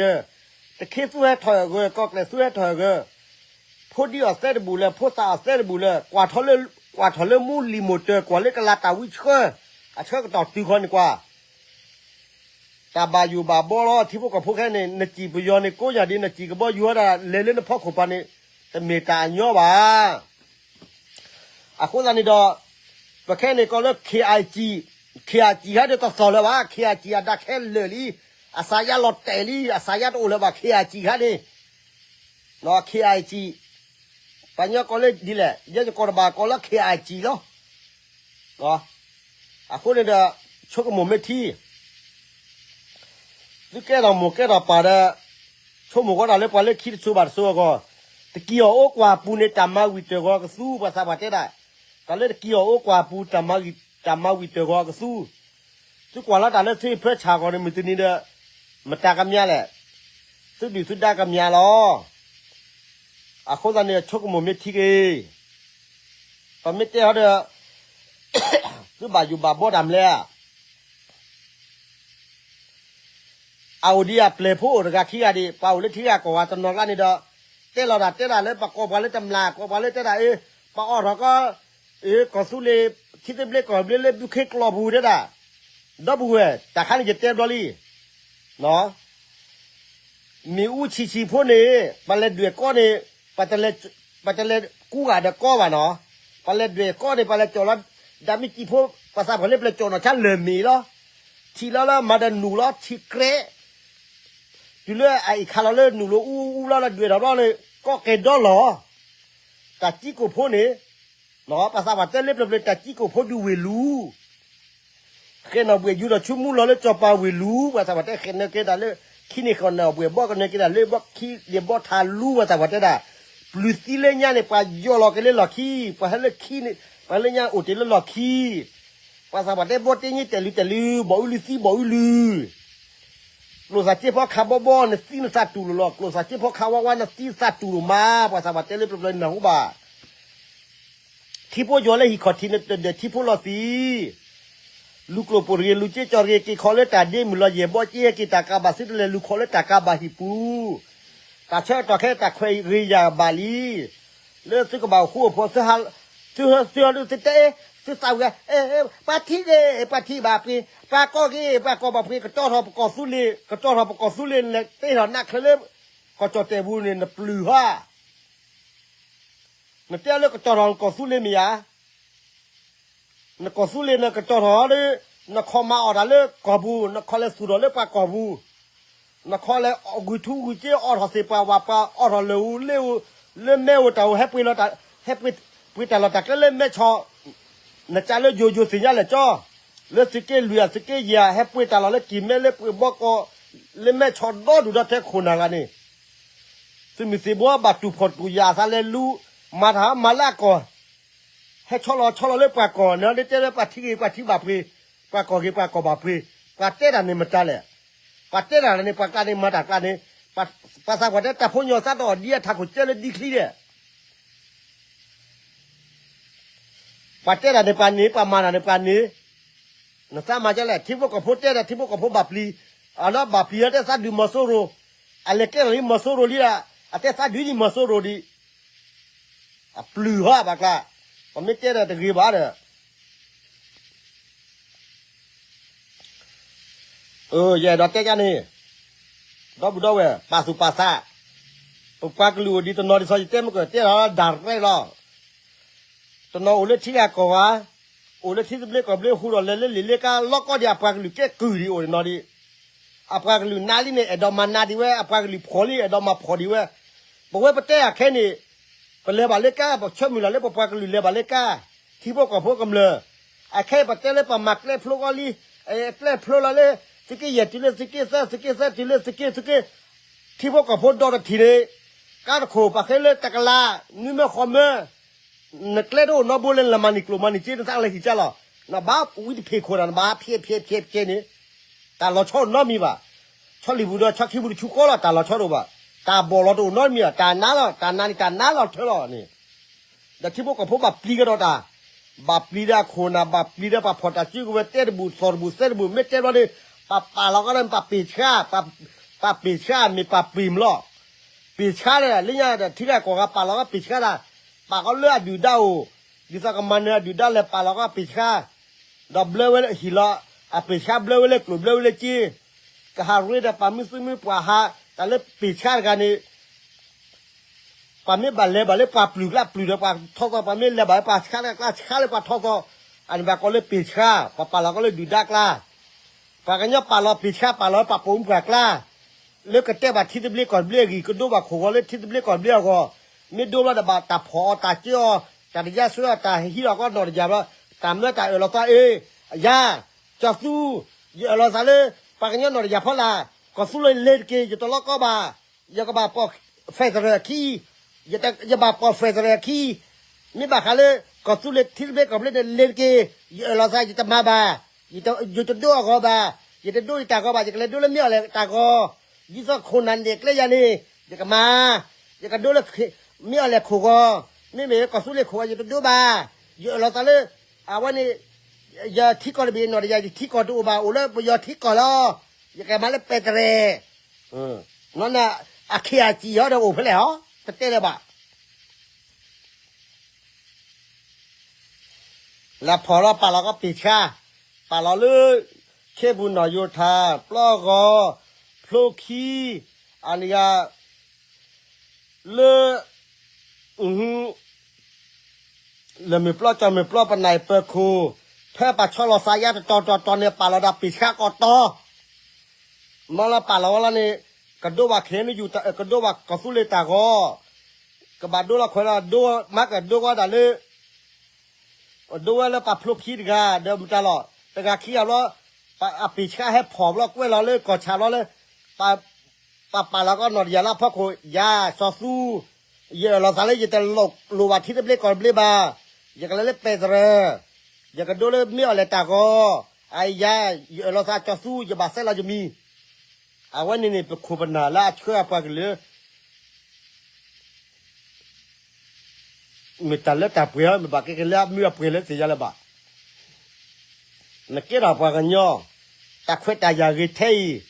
တခ့သူဟဲထီၣ်ဂၢၢ်, ကီၢ်ကျဲးသူဟဲထီၣ်ဂၢၢ်, ဖိဒံအီၣ်သဲတဘူၣ်လၢၤ, ဖိသၣ်အီၣ်သဲတဘူၣ်လၢၤ, ကွၢ်ထီၣ်လၢ, ကွၢ်ထီၣ်လၢမူလံၤမိၢ်တၢၤ, ကွၢ်လၢကလၤတၢ်ဝံဆှၢ, အဆၢကတီၢ်တုၤခီန့ၣ်ကွၢ်, တၢ်ဘၣ်ယိၣ်ဘၣ်ဘီလီၤ ထံဖိကီၢ်ဖိခဲအံၤန့ၣ်, နစံၣ်ပယီၤန့ၣ် ကိးညါဒံး, နစံၣ်ကဘီယူၤဟီဒၣ် လဲၤလၢနဖီခိၣ်ပၤန့ၣ်, တမ့ၢ်တၢ်အညီဘၣ်. အဃိသတးန့ၣ်ဒီး, ပခဲအံၤန့ၣ်ကီးလၢ ခ့ၣ်အၣ်ကၠံၣ်, ခ့ၣ်အၣ်ကၠံၣ်ဟဲဒီးတသီၣ်လၢၤဘၣ်, ခ့ၣ်အၣ်ကၠံၣ်အဒၣ်ခဲလၢာ်လံ, အစးယါလီၤတဲာ်လံ, အစးယါတအိၣ်လၢၤဘၣ်, ခ့ၣ်အၣ်ကၠံၣ်ခါန့ၣ်, ခ့ၣ်အၣ်ကၠံၣ်, ပှၤညီကိးလၢဒ်လဲၣ်, ယဲယကိးတဘၣ်ကိးလၢ ခ့ၣ်အၣ်ကၠံၣ်လီၤ. အဃိန့ၣ်ဒီး, ဆိကမိၣ်မ့ၢ်ထံ သုကဲထီၣ်မိၢ်ကဲထီၣ်ပၢ်ဒီး, ဆိကမိၣ်ဃီတၢ်လၢပှၤလၢခံတစိၤဘၣ်တစိၤအဂီၢ်, တက့ၤအီၤအိၣ်ကွၢ်ပူၤန့ၣ် တၢ်မၤဝံၤတၢၢ်ဂီၤကသူ ပှၤသးပှၢ်တဲဒၣ်, တၢ်လၢတက့ၤအီၤအိၣ်ကွၢ်ပူၤ တၢ်မၤဝံၤတၢၢ်ဂီၤကသူ, သုကွၢ်လီၤတၢ်လၢသုဖၢဆၣ်ဂီၤန့ၣ် မုၢ်တနံၤဒီး, မတၤကမၠါလဲၣ်, သုဒုၣ်သုဒါကမၠါလီၤ. အဃိသတးန့ၣ် ဆိကမိၣ်မ့ၢ်ထံက့ၤ, ပမ့ၢ်တဲဟီဒီး, သုဘၣ်ယိၣ်ဘၣ်ဘီတၢ်မနုၤလဲၣ်. အအိၣ်ဒံးအပျဲၢ်ဖိအိၣ်တဂၤခံဂၤဒံး, ပှၤအိၣ်လၢထံဂၤကီၢ်ဂၤတနီၤကျါန့ၣ်ဒီး, တဲလီၤတၢ်တဲဒၣ်လၢပှၤကိးပှၤလၢတမျၢ်, ကိးပှၤလၢတဲဒၣ်အ့, ပှၤအိးထီၣ်ကီး, အ့ ကီၢ်သူလ့ၤ, ထံသဘျ့ကီၢ်ဘျ့လၢဘုခ့ကျိာ်ပူၤတဲဒၣ်, ဒီပုၢ်ဝဲၢ်, တၢ်ခါန့ၣ်ယတဲဘျီလံ. မ့ၣ်အူဆံးဆံးဖိန့ၣ်, ပှၤလဲၤဒွဲၣ်ကီန့ၣ်, ပှၤတလဲၤကူဂာ်ဒီးကီဘၣ်နီၤ, ပှၤလဲၤဒွဲၣ်ကီန့ၣ် ပှၤလဲၤကၠီၣ်လီၤ, ဒၣ်မ့ၢ်စံးဖိ, ပှၤသးပှၢ်လၢပလဲၤကၠီၣ်နီၤဆါလၢၢ်မ့ၣ်လီၤ, ထံၣ်လီၤလၢမၤဒီးနုာ်လီၤ ထံၣ်ကြဲး, တုၤလၢအအံၤခးလီၤလၢနုာ်လီၤအူအူလီၤလၢဒွဲၣ်ထီၣ်ဘျီလၢ, ကီၢ်ကဲၤဒီလီၤ, တၢ်ကံကိၣ်ဖိန့ၣ်, ပှၤသးပှၢ်တဲလၢပျၢၤပျၢၤ တၢ်ကံကိၣ်ဖိဒုးဝ့ၢ်လူၤ ဃဲၤနီၣ်ဘှဲၣ်ယူၤဒီးဆူမူလီၤလၢစီၤပၤဝ့ၢ်လူၤ, ပှၤသးပှၢ်တဲဃဲၤနၢၤက့ၤတၢ်လၢ, ခံန့ၣ်ဃဲၤနီၣ်ဘှဲၣ်ဘီကနၢၤက့ၤတၢ်လၢဘီခံဒ့ဘီထးလူၤ ပှၤသးပှၢ်တဲဒၣ်, ပျုၤသံလၢညါန့ၣ် ပှၤယီၢ်လီၤက့ၤလၢလီၢ်ခံ, ပှၤဟဲလၢခံန့ၣ် ပှၤလၢညါအိၣ်တ့ၢ်လၢလီၢ်ခံ, ပှၤသးပှၢ်တဲဘီတ့ညံတဲာ်လုၢ်တဲာ်လုၢ် ဘီၣ်အုလုၢ်သံဘီၣ်အုလုၢ် ကျိၣ်စၢ်က့ဖီခါဘီဘီ နသံနသးတူၢ်လိာ်လီၤ, ကျိၣ်စၢ်က့ဖီခါဝါဝါ နသံနသးတူၢ်လိာ်မး, ပှၤသးပှၢ်တဲလၢပျၢၤပျၢၤနၢ်ဟူဘၣ် ထံဖိယီၤလၢဟံၣ်ခီၣ်ထံး နတဒၢးထံဖိလီၤသံး, လူၤကျိၣ်ပိၢ်တဂ့ၤ လူၤစ့ကၠီတဂ့ၤ က့ၤခီလၢတၢ်ဒ့မုၢ်လီၤယဲၢ်ဘီ က့ဟဲက့ၤတၢ်ကးဘၣ် သုတလဲၤလူၤခီလၢတၢ်ကးဘၣ်ဟံၣ်ပူၤ, တၢ်ဆၢကတီၢ်ခဲအံၤ တၢ်ခွဲးဂ့ၤယာ်ဘၣ်လံ, လၢသုကဘၣ်အိၣ်ဃူအိၣ်ဖိး သုဟး, သုဟၢသုဟီဒုး သုတဲ, သုသးဝံၤ, ပှၤထံၣ်ဂ့ၤ ပှၤထံၣ်ဘၣ်ပှ့ၤ, ပှၤကီၢ်ဂ့ၤ ပှၤကီၢ်ဘၣ်ပှ့ၤ, ကတီၢ်ထီၣ်ပကီၢ်သူလ့ၤ ကတီၢ်ထီၣ်ပကီၢ်သူလ့ၤ နလဲၤတ့ထီၣ်နးချၢလၢ ကီၢ်ကၠီၣ်တဲၣ်ပူၤန့ၣ် နပျုၢ်ဟါ နတဲလၢကတီၢ်ထီၣ်နကီၢ်သူလ့ၤမ့ၢ်ဧါ, နကီၢ်သူလ့ၤနကတီၢ်ထီၣ်ဒီး, နခီမၤအီၣ်တၢ်လၢကီၢ်ပူၤ, နခီလဲၤသူၣ်ထီၣ်လၢပှၤကီၢ်ပူၤ, နခီလဲၤဂုာ်ထူဂုာ်က့ အိးထီၣ်သ့ၣ်ပှၢ်ဝၣ်ပှၢ် အိးထီၣ်လၢၢ်အူလ့ၣ်အူ, လၢမဲအိၣ်တၢ်အိၣ် ဟဲပှ့ၤလီၤတၢ်, ဟဲပှ့ၤတၢ်လီၢ်တၢ်ကျဲလၢမဲဆီၣ် နကးလၢယိယိသ့ၣ်ညါလဲၣ်ကၠီ, လၢသုးက့လွံၢ်ဧါ သုးက့ယဲၢ်ဧါ ဟဲပှ့ၤတၢ်လီၢ်လၢက့ၤမဲလၢပှ့ၤဘီကီၢ်, လၢမဲဆီၣ်ဒီဒူၣ်ဒီထၢခိၣ်နၢ်ဂၤန့ၣ်, သုးမုၢ်သံၣ်ဘိဘၣ်တူၢ်ဖှီၣ်တူၢ်ယာ်အသးလဲၤလူၤ, မၤတၢ်မၤလၢအကီၢ်, ဟဲဆီလီၤဆီလီၤလၢပှၤကီၢ်န့ၣ် ဒ်တဲလၢပှၤထံဂ့ၤပှၤထံဘၣ်ပှ့ၤ, ပှၤကီၢ်ဂ့ၤပှၤကီၢ်ဘၣ်ပှ့ၤ, ပှၤတဲတၢ်န့ၣ်မတၤလဲၣ်. ပှၤတဲတၢ်န့ၣ် ပှၤကျါန့ၣ် မၤတၢ်ကျါန့ၣ်, ပှၤသးပှၢ်တဲတၢ်ဖိညီစးထီၣ်ဒ်အထးခိၣ်ကၢလၢဒ်ချံဒဲး ပှၤတဲတၢ်န့ၣ် ပှၤန့ၢ်, ပှၤမၤတၢ်န့ၣ် ပှၤန့ၢ်, နသးမၤကလဲၣ်, ထံဖိကီၢ်ဖိတဲဒီး ထံဖိကီၢ်ဖိဘၣ်ပျံၤ, အလီၤဘၣ်ပျံၤလီၤတဲသးဒုးမီၤစိရိၤ, အလဲၤကဲထီၣ်လံမီၤစိရိၤလံ, အတဲသးဒုးန့ၢ်မီၤစိရိၤဒံး, အပျုၢ်ဟီဘၣ်ကျါ, ပမ့ၢ်တဲဒီးတဂ့ၤဘၣ်ဒီး ယအဲၣ်ဒိးတဲကန့ၣ်, ဒီပုၢ်ဒီဝဲၢ် ပာ်သူၣ်ပာ်သး, ပပှၤကလုာ်အိၣ်ဒံးတနီၤဒ်သိးယတဲမ့ၢ်ကတဲလီၤဒၣ်ရဲၣ်လီၤ, တနီၤအိၣ်လၢထံဂၤကီၢ်ဂၤ, အိၣ်လၢထံသဘျ့ကီၢ်သဘျ့ဟူဒီးလဲၤလၢလံာ်လၢကါ လီၤကီဒံးအပှၤကလုာ်ကဲကုၢ်ဒံးအိၣ်တနီၤဒံး, အပှၤကလုာ်နးလံန့ၣ် အဲၣ်ဒိးမၤနးဒံးဝဲ, အပှၤကလုာ်ဖှီၣ်လံ အဲၣ်ဒိးမၤဖှီၣ်ဒံးဝဲ, ပဝဲပတဲအခဲန့ၣ် ပလဲၤဘၣ်လၢကါ ပဆၢမုၢ်လၢ်လၢပပှၤကလုာ်လဲၤဘၣ်လၢကါ, ထံဖိကီၢ်ဖိကမျၢၢ်, အခဲအံၤပတဲလၢပမၤကျဲဖျိကီလံ, ကျဲဖျိလီၤလၢ သုးက့ယဲၢ်တုၤလၢသုးက့သၢ သုးက့သၢတုၤလၢသုးက့, ထံဖိကီၢ်ဖိဒီတထံၣ်န့ၣ်, ကါတခိၣ်ပာ်ဃဲလၢတကလး, နွံမၢဃီမၢ, နကျဲတအိၣ်နီတဘိလၢနမၤန့ၢ်ကျိၣ်မၤန့ၢ်စ့ နသးလၢဟံၣ်ကါလီၤ, နဘၣ်ဝံတဖံးခိၣ်ဒီး နဘၣ်ဖံးဖံးဖံးဖံးန့ၣ်, တၢ်လီၤဆီအိၣ်နီတမံၤဘၣ်, ဆီလံၣ်ပူၤဒီးဆီခံပူၤတဆူဃီလီၤ တၢ်လီၤဆီတအိၣ်ဘၣ်, တၢ်ဘီၣ်လီၤတအိၣ်နီတမံၤဘၣ်, တၢ်နါလီၤ တၢ်နါန့ၣ် တၢ်နါလီၤထၢလီၤန့ၣ် ဒီးထံဖိကီၢ်ဖိဘၣ်ပျံၤကဒီးတၢ်, ဘၣ်ပျံၤဒီးအခိၣ်နၢ် ဘၣ်ပျံၤဒီးပှၤဖီၣ်တၢ်စုကဝဲၤ တဲတဘူၣ်သီၣ်တဘူၣ်သဲတဘူၣ် မ့ၢ်တဲဘျီန့ၣ်, ပှၤပာ်လီၤကီဒီး ပှၤပ့ၢ်ဆှါ, ပှၤပ့ၢ်ဆှါမ့ၢ်ပှၤပ့ၢ်မးလီၤ, ပ့ၢ်ဆှါဒီး လၢညါဒီးထံဂၤကီၢ်ဂၤပာ်လီၤကီပ့ၢ်ဆှါဒၣ်, ပာ်ကီလၢအဒုၣ်ဒါအိၣ်, ဒ်သိးကမၤနၢၤအဒုၣ်ဒါလဲၤပာ်လီၤကီပ့ၢ်ဆှါ, ဒီးဘျၢဝဲလၢဟံၣ်လီၤ, အပ့ၢ်ဆှါဘျၢဝဲလၢကျိၣ်ဘျၢဝဲလၢစ့, ကဟးရ့ဒီးပှၤမုၢ်သူမုၢ်ပှၢ်ဟး, တၢ်လၢပ့ၢ်ဆှါတဂၤန့ၣ် ပှၤမ့ၢ်ဘၣ်လဲၤဘၣ်လၢပှၤပျုၢ်ကျါပျုၢ်ဒီးပှၤထီသီ, ပှၤမ့ၢ်လဲၤဘၣ်လၢပှၤဆှါကျါဆှါလၢပှၤထီသီ, အန့ၣ်ဘၣ်ကိးလၢပ့ၢ်ဆှါ, ပှၤပာ်လီၤကီလၢဒုၣ်ဒါကျါ, ပှၤကညီပာ်လီၤပ့ၢ်ဆှါပာ်လီၤပှၤပိာ်မုၣ်ပှၢ်ကျါ, လၢကတဲဘၣ်ထံသဘျ့ကီၢ်သဘျ့အဂံၢ် ကဒိဘၣ်ခိၣ်ဂီၤလၢထံသဘျ့ကီၢ်သဘျ့အဂီၢ်, မ့ၢ်ဒိဘျီဒီးဘၣ်တၢ်ဖီၣ်အီၤတၢ်ကၢအီၤ, တၢ်တယါဆှၢအီၤ တၢ်ဟံးလီၤကီနီၢ်တယၢ်ဘျီ, တၢ်မၢတၢ်အၢၣ်လီၤသးအ့ၣ်, ယၤ, ကၠီၤသူ, ယအၢၣ်လီၤသးလၢ ပှၤကညီနီၢ်တယၢ်ဖီလာ်, ကီၢ်သူလ့ၤလဲၤတက့ၢ် ယတလီၤကီဘၣ်, ယကဘၣ်ပိာ် federal အခံ, ယဘၣ်ပိာ် federal အခံ, မ့ၢ်ဘၣ်ဃးလၢ ကီၢ်သူလ့ၤထံသဘျ့ကီၢ်သဘျ့န့ၣ် လဲၤတက့ၢ်, ယအၢၣ်လီၤသး ယတမၤဘၣ်, ယတဒိအဂီၢ်ဘၣ်, ယတဒိယတၢ်ဂီၤဘၣ်, ယကလဲၤဒိလၢမ့ၢ်အီၣ်လဲၣ်တၢ်ဂီၤ, ဒ်သိးခိၣ်နၢ်နဲၣ်ကျဲယၤန့ၣ်, ယကမၤ, ယကဒိလၢ မ့ၢ်အီၣ်လဲၣ်ခိၣ်ဂီၤ, မ့မ့ၢ်ကီၢ်သူလ့ၤခိၣ်ဂီၤ ယတဒိဘၣ်, ယအၢၣ်လီၤသးလၢ အဝဲန့ၣ် ယထံကီၢ်တဘ့ၣ်နီၢ်တယၢ် ယထံကီၢ်တအိၣ်ဘၣ် အိၣ်လၢပယီၤထံကီၢ်လီၤ, ယကမၤလၢပဲာ်တရဲၣ်, နီၢ်နၢ် အခ့အကံၢ်ဟီဒီးအိၣ်ဖဲလဲၣ်ဟီ, တတဲလၢၤဘၣ်. လၢဖီၣ်လီၤပာ်လီၤကီပ့ၢ်ဆှါ, ပာ်လီၤလၢ ခ့ပူၤနီၢ်ယိၤထၣ် ပျီဂီၤ ဖျိခံ, အန့ၣ်ဂၤ လၢ လၢမုၢ်ပျီကၠီမုၢ်ပျီ ပနၢ်ပၢၢ်ခိၣ်, ဖဲပှၤဆီလီၤသးယါတတီၤတီၤတီၤန့ၣ် ပာ်လီၤဒီးပ့ၢ်ဆှါကီးတီၤ, မ့ၢ်လၢပာ်လီၤဝဲလီၤန့ၣ် ကဒိဘၣ်ခဲန့ၣ်ယူၢ် ကဒိဘၣ်ကီၢ်သူလ့ၤတၢ်ဂီၤ, ကဘၣ်ဒိလီၤခွဲးလီၤ ဒိမၤကဒိဝဲဒၣ်လၢ ဒိဝဲလၢပှၤဖျိခံတဂၤ ဒီးမတၤလီၤ တဂၤခံဂၤဘျီ, အပ့ၢ်ဆှါဟဲဖီၣ်ဘျီကွဲးလီၤလၢကီၢ်ဆၣ်ဘျီလၢ ပှၤပာ်လီၤကီနီၢ်တယၢ်လၢအဖီခိၣ် ယၤ စီၤသူ, ယအၢၣ်လီၤသးလၢယတလိၣ်ဘၣ်ထံသဘျ့ကီၢ်သဘျ့ဘၣ်, ယကလဲၤလၢပဲာ်တရဲၣ်, ယကဒိလၢမ့ၢ်အီၣ်လဲၣ်တၢ်ဂီၤ, အယၤ ယအၢၣ်လီၤသးစီၤသူ ယဘၣ်စဲလီၤယမံၤ, အဝဲန့ၣ်န့ၣ် ပခိၣ်ပနၢ်လၢအဆှၢအပှၤကလုာ် မ့ၢ်တၢ်လၢတၢ်ပှဲၤ မ့ၢ်ဘၣ်က့ၤက့ၤလၢအမုၢ်အပှဲၤလၢသ့ၣ်ညါလၢၤဘၣ်. နကဲထီၣ်ပှၤကညီ, တၢ်ခွဲးတၢ်ယာ်ဂ့ၤထဲအံၤ,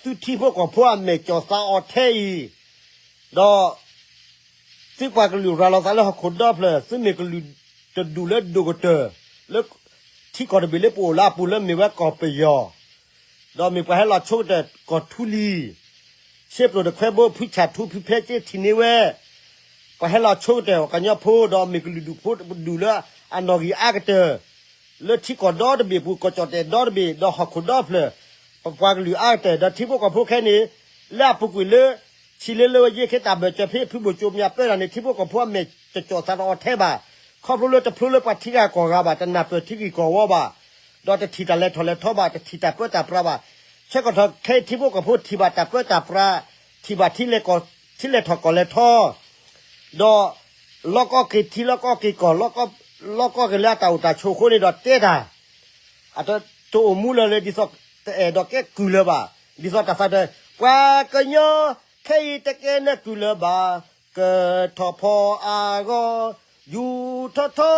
သုထံဖိကီၢ်ဖိအမဲာ်ကၠီၣ်သးအီၤထဲအံၤ, ဒီး သုပှၤကလုာ်ရၤလီၤသးလၢဟီၣ်ခိၣ်ဒီဖျၢၣ် သုမ့ၢ်ကလုာ်တဒူၣ်လၢဒိၣ်ကတၢၢ် လၢထံကီၢ်တဘ့ၣ်လၢပအိၣ်လၢအပူၤလၢမ့ၢ်ဝဲကီၢ်ပယီၤ ဒီးမ့ၢ်ပှၤဟဲလီၤဆိကတၢၢ်ကီၢ်ထူလံၤ, စ့ပျိၢ်တခွဲဘိ ဖုဆၣ်ထူ ဖုဖဲက့ထံၣ်န့ၢ်ဝဲ, ပှၤဟဲလီၤဆိကတၢၢ်ကညီဖိ ဒီးမ့ၢ်ကလုာ်ဒူၣ်ဖိတဒူၣ်လၢအနီၣ်ဂံၢ်အါကတၢၢ်, လၢထံကီၢ်ဒီတဘ့ၣ်ပူၤ ကီၢ်ကၠီၣ်တဲၣ်ဒီတဘ့ၣ် ဒီးဟီၣ်ခိၣ်ဒီဖျၢၣ်, ပပှၤကလုာ်အါကတၢၢ် ဒီးထံဖိကီၢ်ဖိခဲန့ၣ်, လၢအပူၤကွံာ်လၢ ထံလ့လၢဝဲယ့ၢ်ခ့တၢ်ဘၢၣ်စၢၤဖဲဖုဘိၣ်ကၠိမၠးပၢတၢ်န့ၣ် ထံဖိကီၢ်ဖိအမဲာ်ကၠီၣ်သးတအီၤထဲဘၣ်, ခီဖျိလၢတဖျိလၢပှၤထံဂၤကီၢ်ဂၤဘၣ် တနၢ်ပၢၢ်ထံဂ့ၢ်ကီၢ်ဝီဘၣ်, ဒီးတထံၣ်တၢ်လဲၤထီၣ်လဲၤထီဘၣ် တထံၣ်တၢ်ပၢတၢ်ပြးဘၣ်, ဆၢကတီၢ်ခဲအံၤထံဖိကီၢ်ဖိထံၣ်ဘၣ်တၢ်ပၢတၢ်ပြး, ထံၣ်ဘၣ်ထံလဲၤထီၣ်ကီၢ်လဲၤထီ, ဒီး လီၢ်ကီၢ်က့ၤထံလီၢ်ကီၢ်က့ၤကီၢ်, လီၢ်ကီၢ်က့ၤလၢအတၢ်အိၣ်တၢ်ဆိးအဃိန့ၣ်ဒီးတဲတၢ်, အတအိၣ်မူလၢၤလၢဒ်သိးတအဲၣ်ဒိးကဲကုၢ်လၢၤဘၣ်, ဒ်သိးတၢ်သးတၢ်, ပှၤကညီခဲအံၤတကဲနကုၢ်လၢၤဘၣ်, ကထီၣ်ဖီအဂီၢ်, ယူၤထီၣ်ထီ,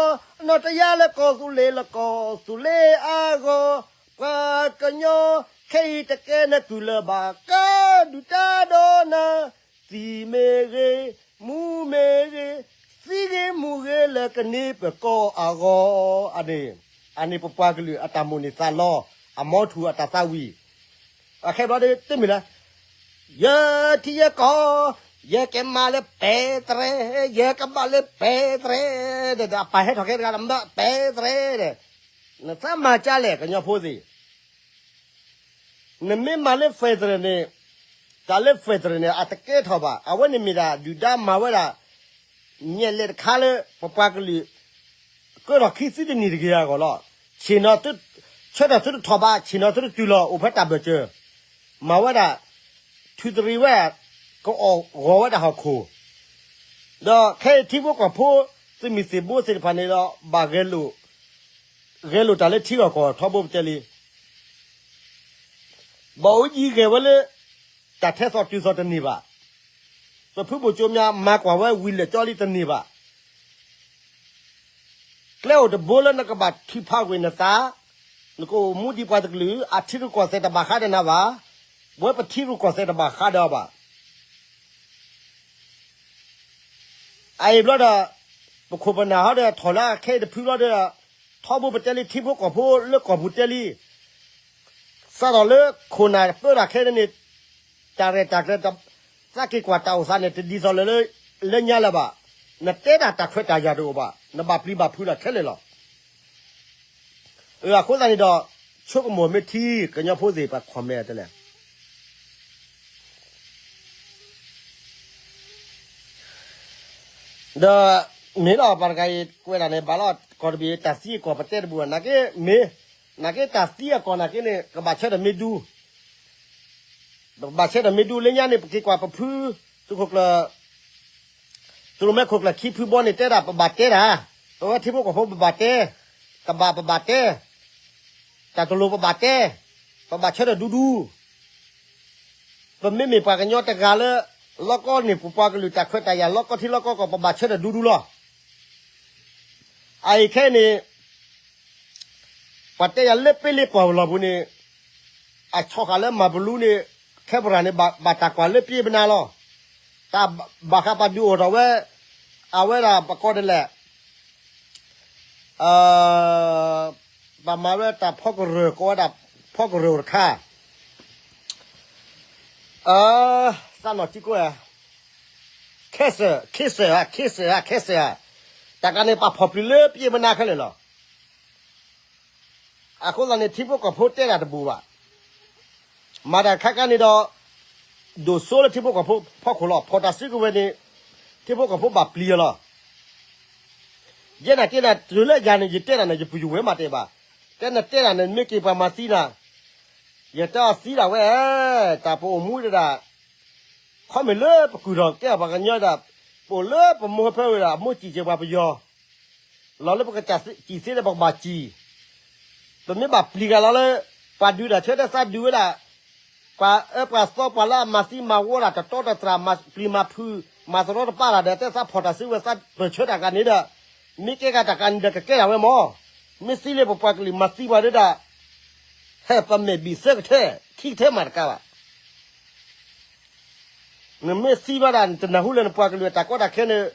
နီၢ်တယၢ်လၢကီၢ်သူလ့ၤလၢကီၢ်သူလ့ၤအဂီၢ်, ပှၤကညီခဲအံၤတကဲနကုၢ်လၢၤဘၣ်, ကဒုၣ်တၢ်ဒီးနၤ, သံၣ်မ့ၢ်ဂ့ၤ, မူမ့ၢ်ဂ့ၤ, သံဂ့ၤမူဂ့ၤလၢကန့ၢ်ပကီၢ်အဂီၢ်, အန့ၣ်, အန့ၣ်ပပှၤကလုာ်အတၢ်မိၣ်န့ၢ်သးလီ, အမီထူၣ်အတၢ်သးဝံၣ်, အခဲဘျီဒီးတမ့ၢ်လၢ ယထံယကီၢ်, ယကမၤလၢပဲတြဲ, ယကဘၣ်လၢပဲတြဲ, ဒီးအပၢ်ဟဲထီၣ်ခဲတဂၤဒီး မ့ၢ်ပဲတြဲဒီး, နသးမၤကၢ်လဲၣ် ကညီဖိသ့ၣ်, နမ့ၢ်မၤလၢ federal န့ၣ်, တၢ်လၢ federal န့ၣ် အတကဲထီၣ်ဘၣ်, အဝဲန့ၣ်မ့ၢ်ဒၣ်ဒုၣ်ဒါမၤဝဲဒၣ် ညဲးလဲၤတခါလၢ ပပှၤကလုာ် ကၢထီၣ်ခံသုတနံၤတဂ့ၤအဂီၢ်လီၤ. ဆ့ၣ်နီၤ, ဆၢထၢၣ်သုတထီၣ်ဘၣ်, ဆ့ၣ်နီၤသုတတုၤလီၤ, အိၣ်ဖဲတၢ်ဘၢၣ်စၢၤ, မၤဝဲဒၣ် ထုးတရံးဝဲဒၣ်, ကအီၣ်ဂီၤဝဲဒၣ်ဟီၣ်ခိၣ်, ဒီးခဲအံၤထံဖိကီၢ်ဖိ သုးမုၢ်သံၣ်ဘိသ့ၣ်တဖၣ်န့ၣ်ဒီး ဘၣ်ဂဲၤလိာ်, ဂဲၤလိာ်တၢ်လၢထံဂီၢ်ကီၢ်ထီဘိပတဲလံ ဘၣ်အိၣ်ယံၤဂဲၤဝဲလၢ တၢ်ထဲသိးတုၤသိးတန့ၢ်ဘၣ်. ပဖုဘိၣ်ကၠိမၠါမၤကွၢ်ဝဲဝံၤလဲၣ်ကၠီလံတန့ၢ်ဘၣ်. ကျဲအိၣ်တဘိလၢနကဘၣ်ထုးဖးကွံာ်နသး, နကအိၣ်မူဒံးပှၤတကလုာ်, အထံရူၢ်ကီၢ်သဲးတဘၣ်ဃးဒီးနၤဘၣ်, ပဝဲပထံရူၢ်ကီၢ်သဲးတဘၣ်ဃးဒီးအီၤဘၣ်. အအံၤဘျီဒီး ပခိၣ်ပနၢ်ဟီဒီး ထီၣ်လၢအခဲအံၤတဖုဘျီဒီး ထီဘိပတဲလံ ထံဖိကီၢ်ဖိလၢကီၢ်ပူၤတဲလံ, စးထီၣ်လၢခိၣ်နၢ်ပၢတၢ်ခဲလၢာ်န့ၣ်, တၢ်ရဲၣ်တၢ်ကျဲၤ, သးက့ၤကွၢ်တၢ်အိၣ်သးန့ၣ် တဒ်သိးလၢ လၢညါလၢၤဘၣ်. နတဲဒၣ်တၢ်ခွဲးတၢ်ယာ်တအိၣ်ဘၣ်, နဘၣ်ပျံၤဘၣ်ဖုးဒၣ်ခဲလၢာ်လီၤ. အဃိသတးန့ၣ်ဒီး ဆိကမိၣ်မ့ၢ်ထံ ကညီဖိသ့ၣ် ပှၤcommentတဲလဲၣ်. ဒီး မ့ၢ်လီၤ ပှၤတဂၤအံၤကွဲးဒၣ်န့ၣ် ဘၣ်လီၤ ကီၢ်တဘ့ၣ် တၢ်သံအကီၢ်ပတဲတဘူၣ်ဘၣ် နာ်က့မ့ၢ်, နာ်က့တၢ်သံအကီၢ်နာ်က့န့ၣ် ကဘၣ်ဆၢထၢၣ်မ့ၢ်ဒူ, ပကဘၣ်ဆၢထၢၣ်မ့ၢ်ဒူလၢညါန့ၣ် ပက့ၤကွၢ်ပဖု သုးခိၣ်ကျၢၢ် သုးရိၣ်မဲခိၣ်ကျၢၢ်ခံဖုဘီန့ၣ်တဲဒၣ် ပဘၣ်တဲဒၣ်, ပဝဲထံဖိကီၢ်ဖိပဘၣ်တဲ, တဘၣ်ပဘၣ်တဲ, တၢ်တလိၤပဘၣ်တဲ, ပဘၣ်ဆၢထၢၣ်ဒူဒူ ပမ့မ့ၢ်ပှၤကညီတဂၤလၢ လီၢ်ကီၢ်န့ၣ် ပပှၤကလုာ်တၢ်ခွဲးတၢ်ယာ် လီၢ်ကီၢ်ထံလီၢ်ကီၢ်ကီၢ် ပဘၣ်ဆၢထၢၣ်ဒူဒူလီၤ. အအံၤခဲအံၤန့ၣ် ပှၤတဲယၤလၢပ့လ့ပှၢ်လီၢ်ပူၤန့ၣ် အဆီဃာ်လၢမၤပလူန့ၣ် ခဲပရၤန့ၣ် ဘၣ်တၢ်ကွၢ်လၢပျ့ပနါလီၤ. တၢ်ဘၣ်ဃးပာ်ဒုးအိၣ်ထီၣ်ဝဲ အဝဲဒၣ်ပကိးဒ်လဲၣ် ပမၤဝဲတၢ်ဖီကရၢၢ် ကိးဝဲဒၣ်ဖီကရၢၢ်အိၣ်တခါ သးနီၢ်ထံကိးဧါ, ခ့စၢၣ်, ခ့စၢၣ်ဧါ, ခ့စၢၣ်ဧါ, ခ့စၢၣ်ဧါ, တၢ်ကးန့ၣ် ပာ်ဖီၣ်ပျံၤလၢပျ့ပနါခဲလၢာ်လီၤ. အဃိသတးန့ၣ် ထံဖိကီၢ်ဖိတဲတၢ်တဘူၣ်ဘၣ်. မၤတၢ်ခါခါန့ၣ်ဒီး ဒိၣ်စိလၢထံဖိကီၢ်ဖိဖီခိၣ်လီၤ. ဖီၣ်တၢ်စုကဝဲၤန့ၣ် ထံဖိကီၢ်ဖိဘၣ်ပျံၤအီၤလီၤ. ယဲနာ်က့နၤ တုၤလၢယၤန့ၣ် ယတဲတၢ်န့ၣ် ယပုၢ်ယဝဲၢ်မးတဲဘၣ်. တဲနတဲတၢ်န့ၣ် မ့ၢ်က့ၤပှၤမၤသံနၤ, ယတဲအီၤသံဒၣ်ဝဲ, တၢ်ပအိၣ်မူဒၣ် ခီမ့ၢ်လၢပကုၢ်ထီၣ်ကဲအီၤပှၤကညီဒၣ်, ပအိၣ်လၢပမိၢ်ဖဲဝဲဒၣ် အမိၢ်စံၣ်စဲၤပှၤပယီၤ, လီၤလၢပကစံၣ်သ့ဒီးပကဘၣ်စံၣ်, ပမ့ၢ်ဘၣ်ပျံၤကၤလီၤလၢ ပှၤဒုးတၢ်ဆၢတဲသးဒုးဝဲဒၣ်, ပှၤအၢပှၤသီပှၤလၢအမၤသံမၤဝီဒၣ် တတီတတြၢ် မၤပျံၤမၤဖုး မၤသရီတပါဒၣ်ဒီး တဲသးဖီၣ်တၢ်စုကဝဲၤသးပၢၢ်ဆၢတၢ်ဂၤန့ၣ်ဒီး, မ့ၢ်ကဲဂၤတၢ်ဂၤန့ၣ်ဒီးကကဲဒၣ်ဝဲမၢ်, မ့ၢ်သံလၢပပှၤကလုာ်မၤသံပှၤဒၣ် ဟဲပမဲာ်ဘံၣ်သၢကထဲ, ခံကထဲမးတကးဘၣ်. နမ့ၢ်သံဘၣ်ဒၣ် နတနၢ်ဟူလၢနပှၤကလုာ်အတၢ်ကီတၢ်ခဲန့ၣ်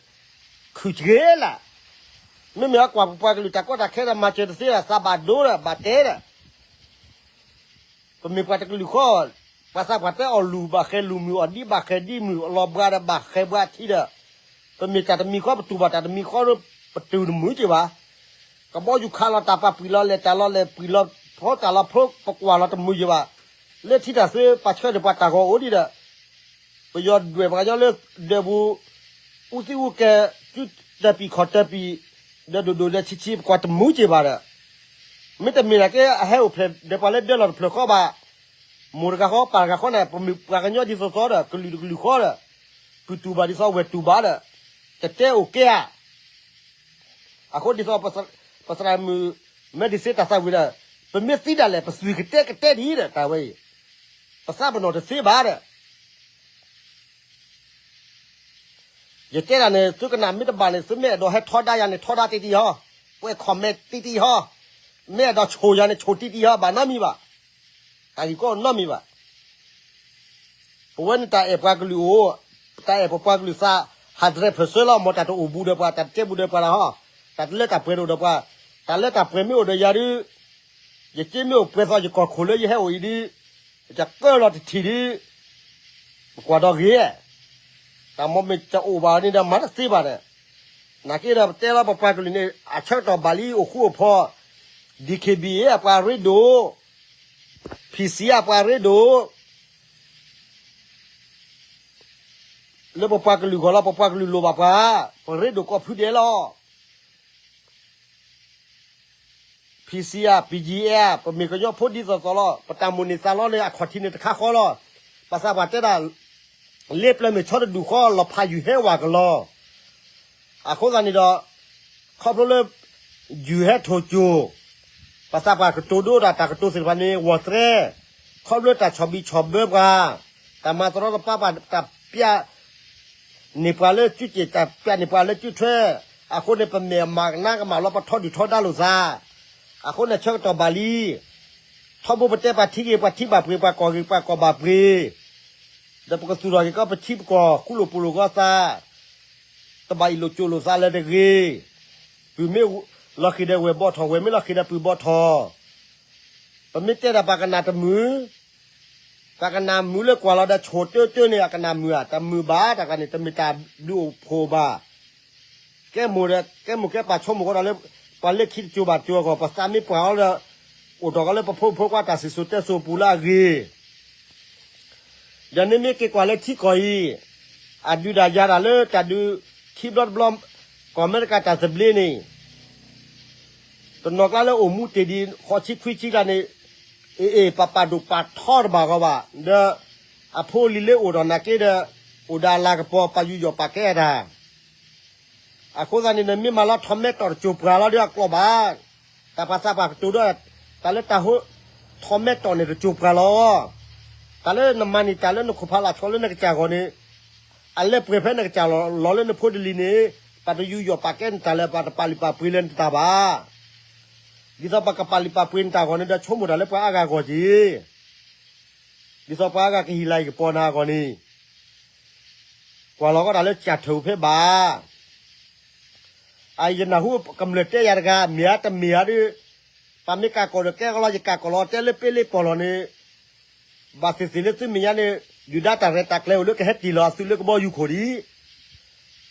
ခုၣ်က့ၤလၢ်. မ့မ့ၢ်အကွၢ်ပပှၤကလုာ်တၢ်ကီတၢ်ခဲဒီး မၤစၢၤတသ့ဒီး သးဘၣ်ဒိဒီး ဘၣ်တဲဒီး ပမ့ၢ်ပှၤတကလုာ်ဃီ, ပှၤသးပှၢ်တဲအီၣ်လူၢ်ဘၣ်ဃဲၤလူၢ်မုၢ်, အီၣ်ဒံးဘၣ်ဃဲၤဒံးမုၢ်, အလီၤဘှါဒီးဘၣ်ဃဲၤဘှါထံဒီး, ပမ့ၢ်တၢ်တမံၤဃီ ပတူၢ်ဘၣ်တၢ်တမံၤဃီဒီး ပတူၢ်တမုာ်က့ၤဘၣ်. ကဘီယူၤခးလီၤတၢ် ပှၤပှံာ်လီၤလဲၣ်တၢ်လီၤလဲၣ် ပှံာ်လီၤဖီတၢ်လီၤဖီ ပကွၢ်လီၤတမုာ်က့ၤဘၣ်. လၢထံတၢ်သ့ ပှၤဆၢထၢၣ်ပှၤတၢ်ဂီၤအိၣ်ဒံးဒီး ပယီၤဒွဲၣ်ပှၤကညီလၢဒၢးပူၤ အူသံအူကဲၤ စုတၢ်ပံာ်ခီၣ်တၢ်ပံာ် ဒီးဒိၣ်ဒိၣ်ဒီးဆံးဆံး ပကွၢ်တမုာ်က့ၤဘၣ်ဒီး မ့တမ့ၢ်နာ်က့ အဟဲအိၣ်ဖျဲၣ်ဒီးပှၤလၢဒၢလီၢ်တဖျၢၣ်ဃီဘၣ်. မိၢ်တဂၤဃီ ပၢ်တဂၤဃီန့ၣ် ပမ့ၢ်ပှၤကညီဒ်သိးသိးဒီး ကလုာ်တကလုာ်ဃီဒီး ပတူၢ်ဘၣ်ဒ်သိးဝဲၢ်တူၢ်ဘၣ်ဒီး တတဲအိၣ်ကဲဧါ. အဃိဒ်သိး ပသရၣ်မုၣ် မဲဒံးစ့တၢ်သးဝံၣ်ဒီး ပမ့ၢ်သံဒၣ်လဲာ် ပသွံၣ်ကတဲကတဲဒ်အံၤဒီး တၢ်ဝဲအံၤ ပသးပ့ၤနီၣ်တသ့ဘၣ်ဒီး ယတဲဒၣ်န့ၣ် သုကနၣ်မ့ၢ်တဘၣ်န့ၣ် သုမ့ၢ်အဲၣ်ဒိးဟဲထီဒါယၤန့ၣ် ထီဒါတံၢ်တံၢ်ဟီ, ကွဲး comment တံၢ်တံၢ်ဟီ, မ့ၢ်အဲၣ်ဒိးဆိၣ်ယၤန့ၣ် ဆိၣ်တံၢ်တံၢ်ဟီ ဘၣ်နီတမံၤဘၣ်, တၢ်ဂ့ၢ်ကီနီတမံၤဘၣ်. ပဝဲန့ၣ်တၢ်အဲၣ်ပှၤကလုာ်အိၣ်, တၢ်အဲၣ်ပပှၤကလုာ်သး hundred percent လီၤ. မ်တၢ်တအိၣ်ဘူးဒီးပှၤ, တၢ်တကဲဘူးဒီးပှၤလီၤဟီ, တၢ်တလၢတၢ်ပှဲၤတအိၣ်ဒီးပှၤ, တၢ်လၢတၢ်ပှဲၤမ့ၢ်အိၣ်ဒီးယၤဒုး, ယက့မ့ၢ်အိၣ်ပှဲၤသီယကီၢ်ခိၣ်လၢယဟဲအိၣ်အံၤဒုး, ယကၢလီၤတထံၣ်ဒုး, ပကွၢ်ဒီးဂ့ၤ, တၢ်မ့ၢ်မ့ၢ်တအိၣ်ဘၣ်န့ၣ်ဒီးမၤတသ့ဘၣ်ဒီး, နာ်က့ဒီးပတဲလီၤပပှၤကလုာ်န့ၣ် အဆၢကတီၢ်ဘၣ်လံ အိၣ်ဃူအိၣ်ဖိး, DKBA အပှၤရ့ဒိၣ်, PC အပှၤရ့ဒိၣ် လၢပပှၤကလုာ်ဂီၢ်လီၤ, ပပှၤကလုာ်လိၣ်ဘၣ်ပှၤ, ပရ့ဒိၣ်ကိးဖုဒဲးလီၤ. PC ဧါ, BGF ဧါ, ပမ့ၢ်ကညီဖိဒ်သိးသိးလီၤ. ပတၢ်မိၣ်န့ၢ်သးလီန့ၣ် အခီၣ်ထံးန့ၣ်တခါဃီလီၤ. ပှၤသးပှၢ်တဲဒၣ်, လ့ပျၢၤမ့ၢ်ဆီတဒူၣ်ဃီ လီၤဖးယုၢ်ဟဲဝၢ်ကလီၤ. အဃိသတးန့ၣ်ဒီး, ခီဖျိလၢ ယုၢ်ဟဲထီၣ်ကၠိ, ပှၤသးပှၢ်ကတိၤဒိတၢ် တၢ်ကတိၤသ့ၣ်တဖၣ်န့ၣ် ဂီၢ်သြဲ, ခီဖျိတၢ်ဆီၣ်ဘံၣ်ဆီၣ်ဘၢပှၤ, တၢ်မၤတရီတပါပှၤ, တၢ်ပျဲ န့ၢ်ပှၤလၢစုစ့ၣ်, တၢ်ပျဲန့ၢ်ပှၤလၢစုထွဲ, အဃိန့ၣ် ပမဲာ်မးကနါကမၣ်လီၤ ပထီဒုၣ်ထီဒါလိာ်သး, အဃိန့ၣ်ဆၢကတီၢ်ဘၣ်လံ. ထီဘိပတဲပှၤထံဂ့ၤ ပှၤထံဘၣ်ပှ့ၤ ပှၤကီၢ်ဂ့ၤ ပှၤကီၢ်ဘၣ်ပှ့ၤ, ဒီးပကသူၣ်ထီၣ်က့ၤကီး ပထံပကီၢ် ဃူလိာ်ဖိးလိာ်ကီးသး, တဘၣ်အံၣ်လိာ်ကၠိလိာ်သးလၢတဂ့ၤ. ပုၢ်မ့ၢ်လီၤဃံၤဒီးဝဲၢ်ဘီၣ်ထီၣ်, ဝဲၢ်မ့ၢ်လီၤဃံၤဒီးပုၢ်ဘီၣ်ထီၣ်. ပမ့ၢ်တဲဒၣ်ပှၤကနၣ်တမုာ်, ပှၤကနၣ်မုာ်လၢကွၢ်လီၤဒီးဆိၣ်တၢတၢန့ၣ် အကနၣ်မုာ်ဧါ, တမုာ်ဘၣ်, တၢ်ဂၤန့ၣ် တမ့ၢ်တၢ်ဒုးအိၣ်ဖှိၣ်ဘၣ်. ကဲမိၢ်ဒီး ကဲမိၢ်ကဲပၢ်ဆိကမိၣ်ကီးဒီးလၢ ပှၤလၢခံတစိၤဘၣ်တစိၤအဂီၢ် ပသးမ့ၢ်ပှၢ်အီၤဒီး အိၣ်ထီၣ်ကီးလၢပဖိမုၣ်ဖိခွါတၢ်စံၣ်စိၤတဲစိၤပူၤလၢအဂ့ၤ. ဒီးန့ၣ်မ့ၢ်က့ၤကွၢ်လၢထံကီၢ်အံၤ, အဒုးတၢ်ယၤတၢ်လၢတၢ်ဒုးခံဘျီတဘျီ, ကီၢ်အမဲရကၤတၢ်သဘျ့န့ၣ် တနီၤကျါလၢအိၣ်မူတ့ၢ်ဒံး ဃိးဆံခွံဆံကျါန့ၣ်, အ့ၣ်အ့ၣ် ပာ်ပာ်ဒိၣ်ပာ်ထီတဘၣ်ဂီၢ်ဘၣ်, ဒီးအဖိအလံၤလၢအိၣ်ဒီးနာ်က့ဒီး အိၣ်ဒီးအလၤကပီၤ ပာ်ယူးယီၣ်ပာ်ကဲတၢ်. အဃိသတးန့ၣ် နမ့ၢ်မၤလီၤထီၣ်မဲာ်တီၢ်တစိၢ်ပှၤလီၤဒီးအကျိၤဘၣ်. တၢ်ပှၤသးပှၢ်ကတိၤဒီး တၢ်လၢတၢ်ဟိထီၣ်မဲာ်တီၢ်န့ၣ်တစိၢ်ပှၤလီၤ. တၢ်လၢနမၤန့ၢ်တၢ်လၢနခိၣ်ဖးလၢ်ဆီလၢနကစၢ်ဂီၢ်န့ၣ်, အလဲၤပှဲၤဖဲနကစၢ်လီၤလၢနဖိတလံၤန့ၣ်, ပှၤတယူးယီၣ်ပာ်ကဲနတၢ်လၢၤ ပှၤတပာ်လုၢ်ပာ်ပှ့ၤလၢနတၢ်ဘၣ်. ဒ်သိးပှၤကပာ်လုၢ်ပာ်ပှ့ၤနတၢ်အဂီၢ်န့ၣ်ဒီး ဆိကမိၣ်တၢ်လၢပှၤအါဂၤအဂီၢ်က့ၤ ဒ်သိးပှၤအါဂၤကဟ့ၣ်လၤဟ့ၣ်ကပီၤနၤအဂီၢ်န့ၣ်, ကွၢ်လီၤကီးတၢ်လၢကစၢ်ထၢၣ်ဖဲဘၣ်. အယနၢ်ဟူကမျၢၢ်တဲယၤတဂၤ မ့ၢ်ဧါတမ့ၢ်ဧါဒီး, ပှၤမ့ၢ်ကးကီၢ်ဒီးကဲကီလီၤ ယကးကီၢ်လီၤ တဲလၢပ့လ့ပီၢ်လီၤန့ၣ်, ဘၣ်သ့ၣ်သ့ၣ်လၢသုမဲာ်ညါန့ၣ် ဒုၣ်ဒါတၢ်ရဲၣ်တၢ်ကျဲၤအိၣ်လၢကဟဲတ့ၢ်လီၤသုလၢကဘီယူၤခိၣ်ဒံး,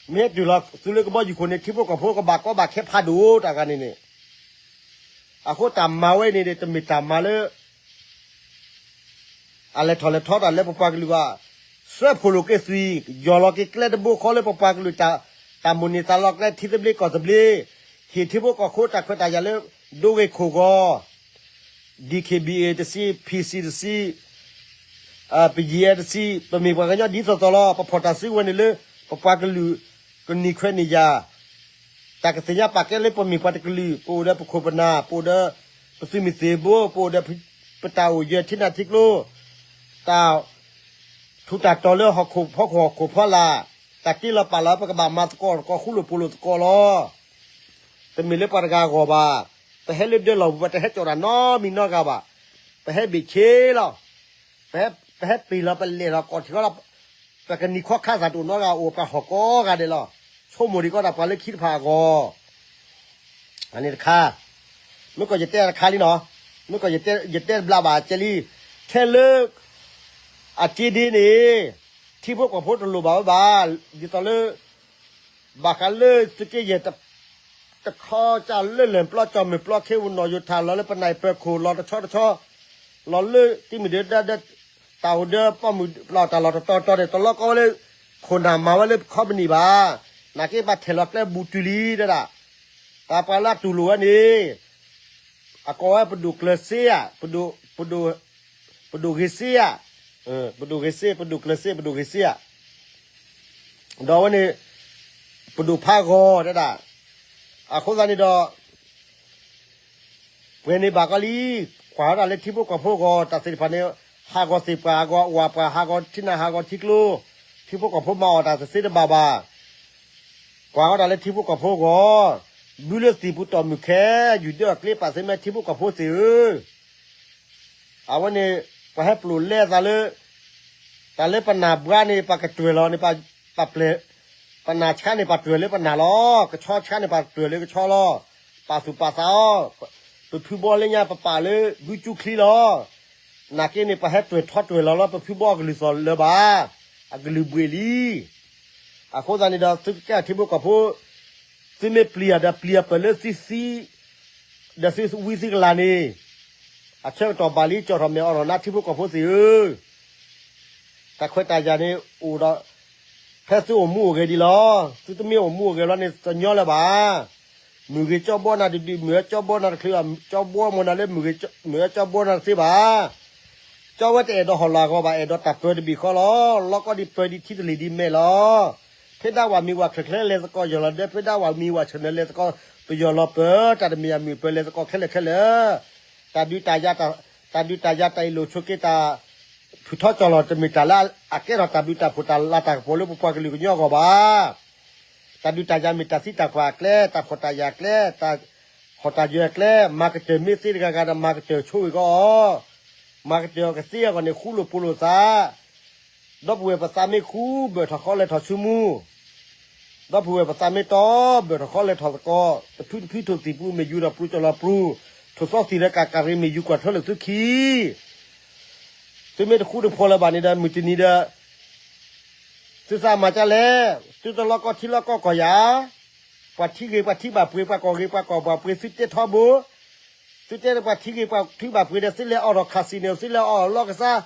မ့ၢ်ဟဲတ့ၢ်လီၤသုလၢကဘီယူၤခိၣ်န့ၣ် ထံဖိကီၢ်ဖိကဘၣ်ကီဘၣ်ခဲဖးဒိၣ်တၢ်ဂၤန့ၣ်န့ၣ် အဃိတၢ်မၤဝဲန့ၣ် တမ့ၢ်တၢ်မၤလၢ အလဲၤထီၣ်လဲၤထီတၢ်လၢပပှၤကလုာ်ဘၣ်. စၢဖှိၣ်လိာ်က့ၤသွံၣ်, ယီၢ်လီၤက့ၤကျဲတဘိဃီလၢပပှၤကလုာ် တၢ်မိၣ်န့ၢ်သးလီကျဲ ထံသဘျ့ကီၢ်သဘျ့, ဟ့ၣ်ထံဖိကီၢ်ဖိတၢ်ခွဲးတၢ်ယာ်လၢ ဒိဂ့ၤခိၣ်ဂီၤ, DKBA တဆံ, PC တဆံ, BGF တဆံ, ပမ့ၢ်ပှၤကညီဒ်သိးသိးလီၤ. ပဖီၣ်တၢ်စုကဝဲၤန့ၣ်လၢ ပပှၤကလုာ်ကန့ၢ်ခွဲးန့ၢ်ယာ် တၢ်ကသ့ၣ်ညါပာ်ကဲလၢပမ့ၢ်ပှၤတကလုာ်, ပအိၣ်ဒီးပခိၣ်ပနၢ်, ပအိၣ်ဒီးပသုးမုၢ်သံၣ်ဘိ, ပအိၣ်ဒီးပတၢ်အိၣ်ယၢၤထံနၢ်ထံကျိ, တၢ်ထူးတၢ်တီၤလၢဟီၣ်ခိၣ်ဖီခိၣ်ဟီၣ်ခိၣ်ဖီလာ်, တၢ်တ့လီၤပာ်လီၤ ပကဘၣ်မၤသကိးသကိးဃူလိာ်ဖိးလိာ်သကိးလီၤ. တမ့ၢ်လၢပှၤတဂၤအဂီၢ်ဘၣ်. ပဟဲလၢဒၢလီၢ်ပူၤ ပတဟဲကၠီၣ်တၢ်နီတမံၤနီတဂၤဘၣ်. ပဟဲဘ့ၣ်ဆ့လီၤ. ပဟဲ, ပဟဲပ့ၤလီၤ ပလဲၣ်လီၤ ကိးထံၣ်ဃီလီၤ. ပကနံၤခီခါသၣ်တအိၣ်နီတဂၤ အိၣ်ပှၤဟီၣ်ကိးဂၤဒဲးလီၤ. ဆိကမိၣ်ဒံးကီးတၢ်ပှၤလၢခံတဖၣ်အဂီၢ် အန့ၣ်တခါ, မ့ၢ်ကီးယတဲတခါလံနီၤ, မ့ၢ်ကီးယတဲတဘျီဘၣ်ကဲလံ, ထဲလၢ အက့ဒ့န့ၣ် ထံဖိကီၢ်ဖိတလိၣ်ဘၣ်ဝဲဘၣ်, ဒ်သိးလၢ ဘၣ်ဃးလၢသုးက့ယဲၢ် တခီကၢ်လၢလဲၣ်ပျီ ကၠီၣ်မဲာ်ပျီ ခ့ဝနီၣ်ယိၤထၣ် လီၤလၢပနၢ်ပၢၢ်ခိၣ် လီၤတဆီတဆီ, လီၤလၢတံၤမုၢ်ဒၢဒၢ တၢ်အိၣ်ဒီးပိာ်မုၣ်ပျီ တၢ်လီၢ်တတီၤတီၤန့ၣ် တလီၤကီဝဲလၢ ခိၣ်နၢ်မၤဝဲလၢခီပနံၣ်ဘၣ်. နာ်က့ပှၤထဲၣ်လီၤကျဲဘူးတုၤလံဒၣ်ဒၣ်, တၢ်ပှၤလၢအတူၢ်လိာ်ဝဲန့ၣ် အကိးဝဲပဒိၣ်ကျၢၤစ့ဧါ, ပဒိၣ်, ပဒိၣ်ဂ့ၤစ့ဧါ, ပဒိၣ်ဂ့ၤစ့, ပဒိၣ်ကျၢၤစ့, ပဒိၣ်ဂ့ၤစ့ဧါ, ဒီးအဝဲန့ၣ် ပဒိၣ်ဖးဂီၤဒၣ်ဒၣ်. အဃိသတးန့ၣ်ဒီး ပှဲၤန့ၣ်ဘၣ်ကီလံ, ကွၢ်ဝဲဒၣ်လၢထံဖိကီၢ်ဖိအဂီၢ် တၢ်သ့ၣ်တဖၣ်န့ၣ် ဟးဂီၤသ့ၣ်ပှၢ်ဟးဂီၤဝၣ်ပှၢ် ဟးဂီၤထံနၢ်ဟးဂီၤထံကျိ, ထံဖိကီၢ်ဖိမၤအီၣ်တၢ်တသ့တဘၣ်ဘၣ်. ကွၢ်ကီးတၢ်လၢထံဖိကီၢ်ဖိအဂီၢ်, ဘုလၢသံၣ်ပူၤတီၢ်မုၢ်ခဲ, ယူၤဒၢအကျ့ပာ်သ့မ့ၢ်ထံဖိကီၢ်ဖိသ့ၣ်ဧၢ. အဝဲန့ၣ် ပှၤဟဲပျိာ်လဲသးလၢ တၢ်လၢပနၢ်ဘှါန့ၣ် ပှၤကတွဲၢ်လီၤန့ၣ် ပှၤပျဲၢ်, ပနၢ်ဆါန့ၣ် ပှၤတွဲၢ်လၢပနၢ်လီၤ. ကဆီဆါန့ၣ် ပှၤတွဲၢ်လၢကဆီလီၤ. ပာ်သူၣ်ပာ်သးအီၤ, ပဖုဘီလၢညါပပာ်လၢဘုကၠူချံလီၤ. နာ်က့န့ၣ် ပှၤဟဲတွဲၢ်ထီတွဲၢ်လီၤလၢပဖုဘီအကလုၢ်သီၣ်လၢၤဘၣ်, အကလုၢ်ဘှံးလံ. အဃိသတးန့ၣ်ဒီး သုကဲထံဖိကီၢ်ဖိ, သုမ့ၢ်ပျံၤယၤဒီးပျံၤအပၢၢ်လၢသံသံ, ဒီးသုဝံသုကလၤန့ၣ်, အဆၢကတီၢ်ဘၣ်လံ ကၠီၣ်ထီၣ်မဲာ်အိးထီၣ်နၤထံဖိကီၢ်ဖိသ့ၣ်ဧၢ. တၢ်ခွဲးတၢ်ယာ်န့ၣ်အိၣ်ဒီး ဖဲသုအိၣ်မူအိၣ်ဂဲၤဒံးလီၤ. သုတမ့ၢ်အိၣ်မူအိၣ်ဂဲၤလီၤန့ၣ် တညီလၢၤဘၣ်. မုၢ်ဂ့ၤကၠီဘီနၤတဒုး, မုၢ်အၢကၠီဘီနၤတချုး, ကၠီဘီမ့ၢ်နၤလၢမုၢ်ဂ့ၤ, မုၢ်အၢကၠီဘီနၤတသ့ဘၣ်. ကၠီဝဲတအဲၣ်ဒိးဟီၣ်လီၤအဂီၢ်ဘၣ်, အဲၣ်ဒိးတၢ်ပၢတဘ့ၣ်ဃီလီၤ. လီၢ်ကီၢ်ဒံးပၢဒံးထံတလ့ၢ်ဒံးမဲာ်လီၤ. ဖဲဒၣ်ဝၤမံၤဝၤချၢၣ်ချၢလဲၤသကိးယီၢ်လီၤဒၢ, ဖဲဒၣ်ဝၤမံၤဝၤဆၢၣ်နၢၤလဲၤသကိး ပယီၢ်လီၤပၢၤ, တၢ်တမံၤယၤမုၢ်ပၢၤလဲၤသကိးခဲလၢာ်ခဲလၢာ်. တၢ်ဒုးတၢ်ယၤ, တၢ်ဒုးတၢ်ယၤတၢ်အ့ၣ်လိာ်ဆိးက့တၢ် ဖုၣ်ထီကၠီၣ်လီၤ တမ့ၢ်တၢ်လၢအကဲထီၣ်တၢ်ဘျုးတၢ်ဖှိၣ်တၢ်လၤတၢ်ကပီၤလၢပပှၤကလုာ်ကညီအဂီၢ်ဘၣ်. တၢ်ဒုးတၢ်ယၤမ့ၢ်တၢ်သံတၢ်ပှၢ်အကျဲ, တၢ်ဖှီၣ်တၢ်ယာ်အကျဲ, တၢ်ဟီၣ်တၢ်ယၢၤအကျဲ, မၤကတၢၢ်မ့ၢ်သ့တဂၤဂၤဒီး မၤကတၢၢ်ဆိဝ့ၤကီးအီၤ, မၤကတၢၢ်အီၤကသ့အဂီၢ်န့ၣ် ဃူလိာ်ဖိးလိာ်သး ဒီပုၢ်ဝဲၢ်ပသးမ့ၢ်ဃူ ဘၢၣ်ထီၣ်ဃီလဲၤထီၣ်ဆူမူ, ဒီပုၢ်ဝဲၢ်ပသးမ့ၢ်တီ ဘၢၣ်ထီၣ်ဃီလဲၤထီၣ်သကိး, တဖုတဖုထိၣ်သံၣ်ပူၤမ့ၢ်ယူၤဒီးပျူၤကၠီၣ်လီၤပျူၤ, ထိၣ်သီသံၣ်ဒီးကၣ်ကၣ်ရ့ၣ်မ့ၢ်ယူၤကွၢ်ထွဲလိာ်သုခံ သုမ့ၢ်တဃူတဖိးလၢၤဘၣ်န့ၣ်ဒီး မုၢ်တနံၤဒီး သုသးမၤကလဲၣ်, သုတလီၢ်ကီၢ်ထံလီၢ်ကီၢ်ကီၢ်ယၤ, ပှၤထံဂ့ၤပှၤထံဘၣ်ပှ့ၤ ပှၤကီၢ်ဂ့ၤပှၤကီၢ်ဘၣ်ပှ့ၤ သုတဲထီဘိ, သုတဲပှၤထံဂ့ၤပှၤထံဘၣ်ပှ့ၤဒီး သုလဲၤအီၣ်ထီၣ်ခးစံၣ်န့ၣ် သုလဲၤအီၣ်လီၢ်ကစၢ်,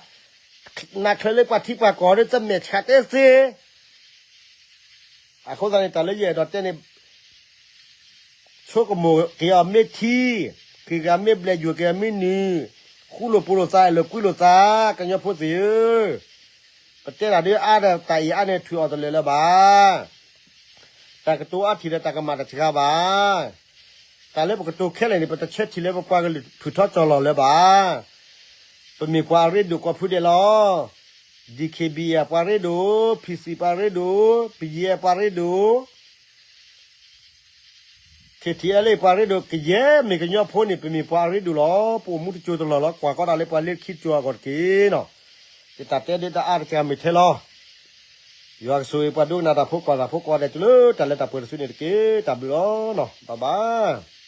နးချၢလၢပှၤထံပှၤကီၢ်ဒီး တမဲာ်ဆှးတဲသ့ အဃိသတးန့ၣ် တၢ်လၢယအဲၣ်ဒိးတဲန့ၣ် ဆိကမိၣ်က့ၤအီၤမ့ၢ်ထံ, က့ၤက့ၤအီၤမ့ၢ်ဘျဲၣ်ယိာ် က့ၤအီၤမ့ၢ်နုၢ်, ဃူလိာ်ဖိးလိာ်သး အဲၣ်လိာ်ကွံလိာ်သး ကညီဖိသ့ၣ်ဧၢ, ပတဲတၢ်ဒ်အါဒီးတၢ်အံၤအါန့ၣ် ထုးအီၤတလၢာ်လၢၤဘၣ်. တၢ်ကတိၤအါထံၣ်ဒီးတၢ်ကမၣ်တစှၤဘၣ်. တၢ်လၢပကတိၤခဲလၢာ်န့ၣ် ပတဆၢထံၣ်လၢပပှၤကလုာ်ဖုၣ်ထီကၠီၣ်လီၤလၢၤဘၣ်. ပမ့ၢ်ပှၤအရ့ဒိၣ်ကိးဖုဒဲးလီၤ. ဒီး ခ့ဘံၣ်အ့ၣ် ပှၤရ့ဒိၣ်, ဖံစံၣ်ပှၤရ့ဒိၣ်, ပယဲၢ်ပှၤရ့ဒိၣ် ခ့ထံၣ်အဲလ့ၣ်ပှၤရ့ဒိၣ် ကယဲၢ်မ့ၢ်ကညီဖိန့ၣ် ပမ့ၢ်ပှၤအရ့ဒိၣ်လီၤ. ပအိၣ်မူတစိၤတလီၢ်လီၤ. ကွၢ်ကီးဒၣ်လၢပှၤလၢခံတစိၤအဂီၢ်တက့ၢ်နီၤ. ယတၢ်တဲဒ်တၢ်အါတက့ၢ်မ့ၢ်ထဲလီၤ. ယွၤကဆိၣ်ဂ့ၤပှၤဒိကနၣ်တၢ်ဖိကွၢ်တၢ်ဖိကိးဂၤဒဲးတုၤလၢတၢ်လၢတၢ်ပှဲၤတစုန့ၣ်တက့ၢ်. တၢ်ဘျုးလီၤနီၤ. ဘၣ်ဘၣ်.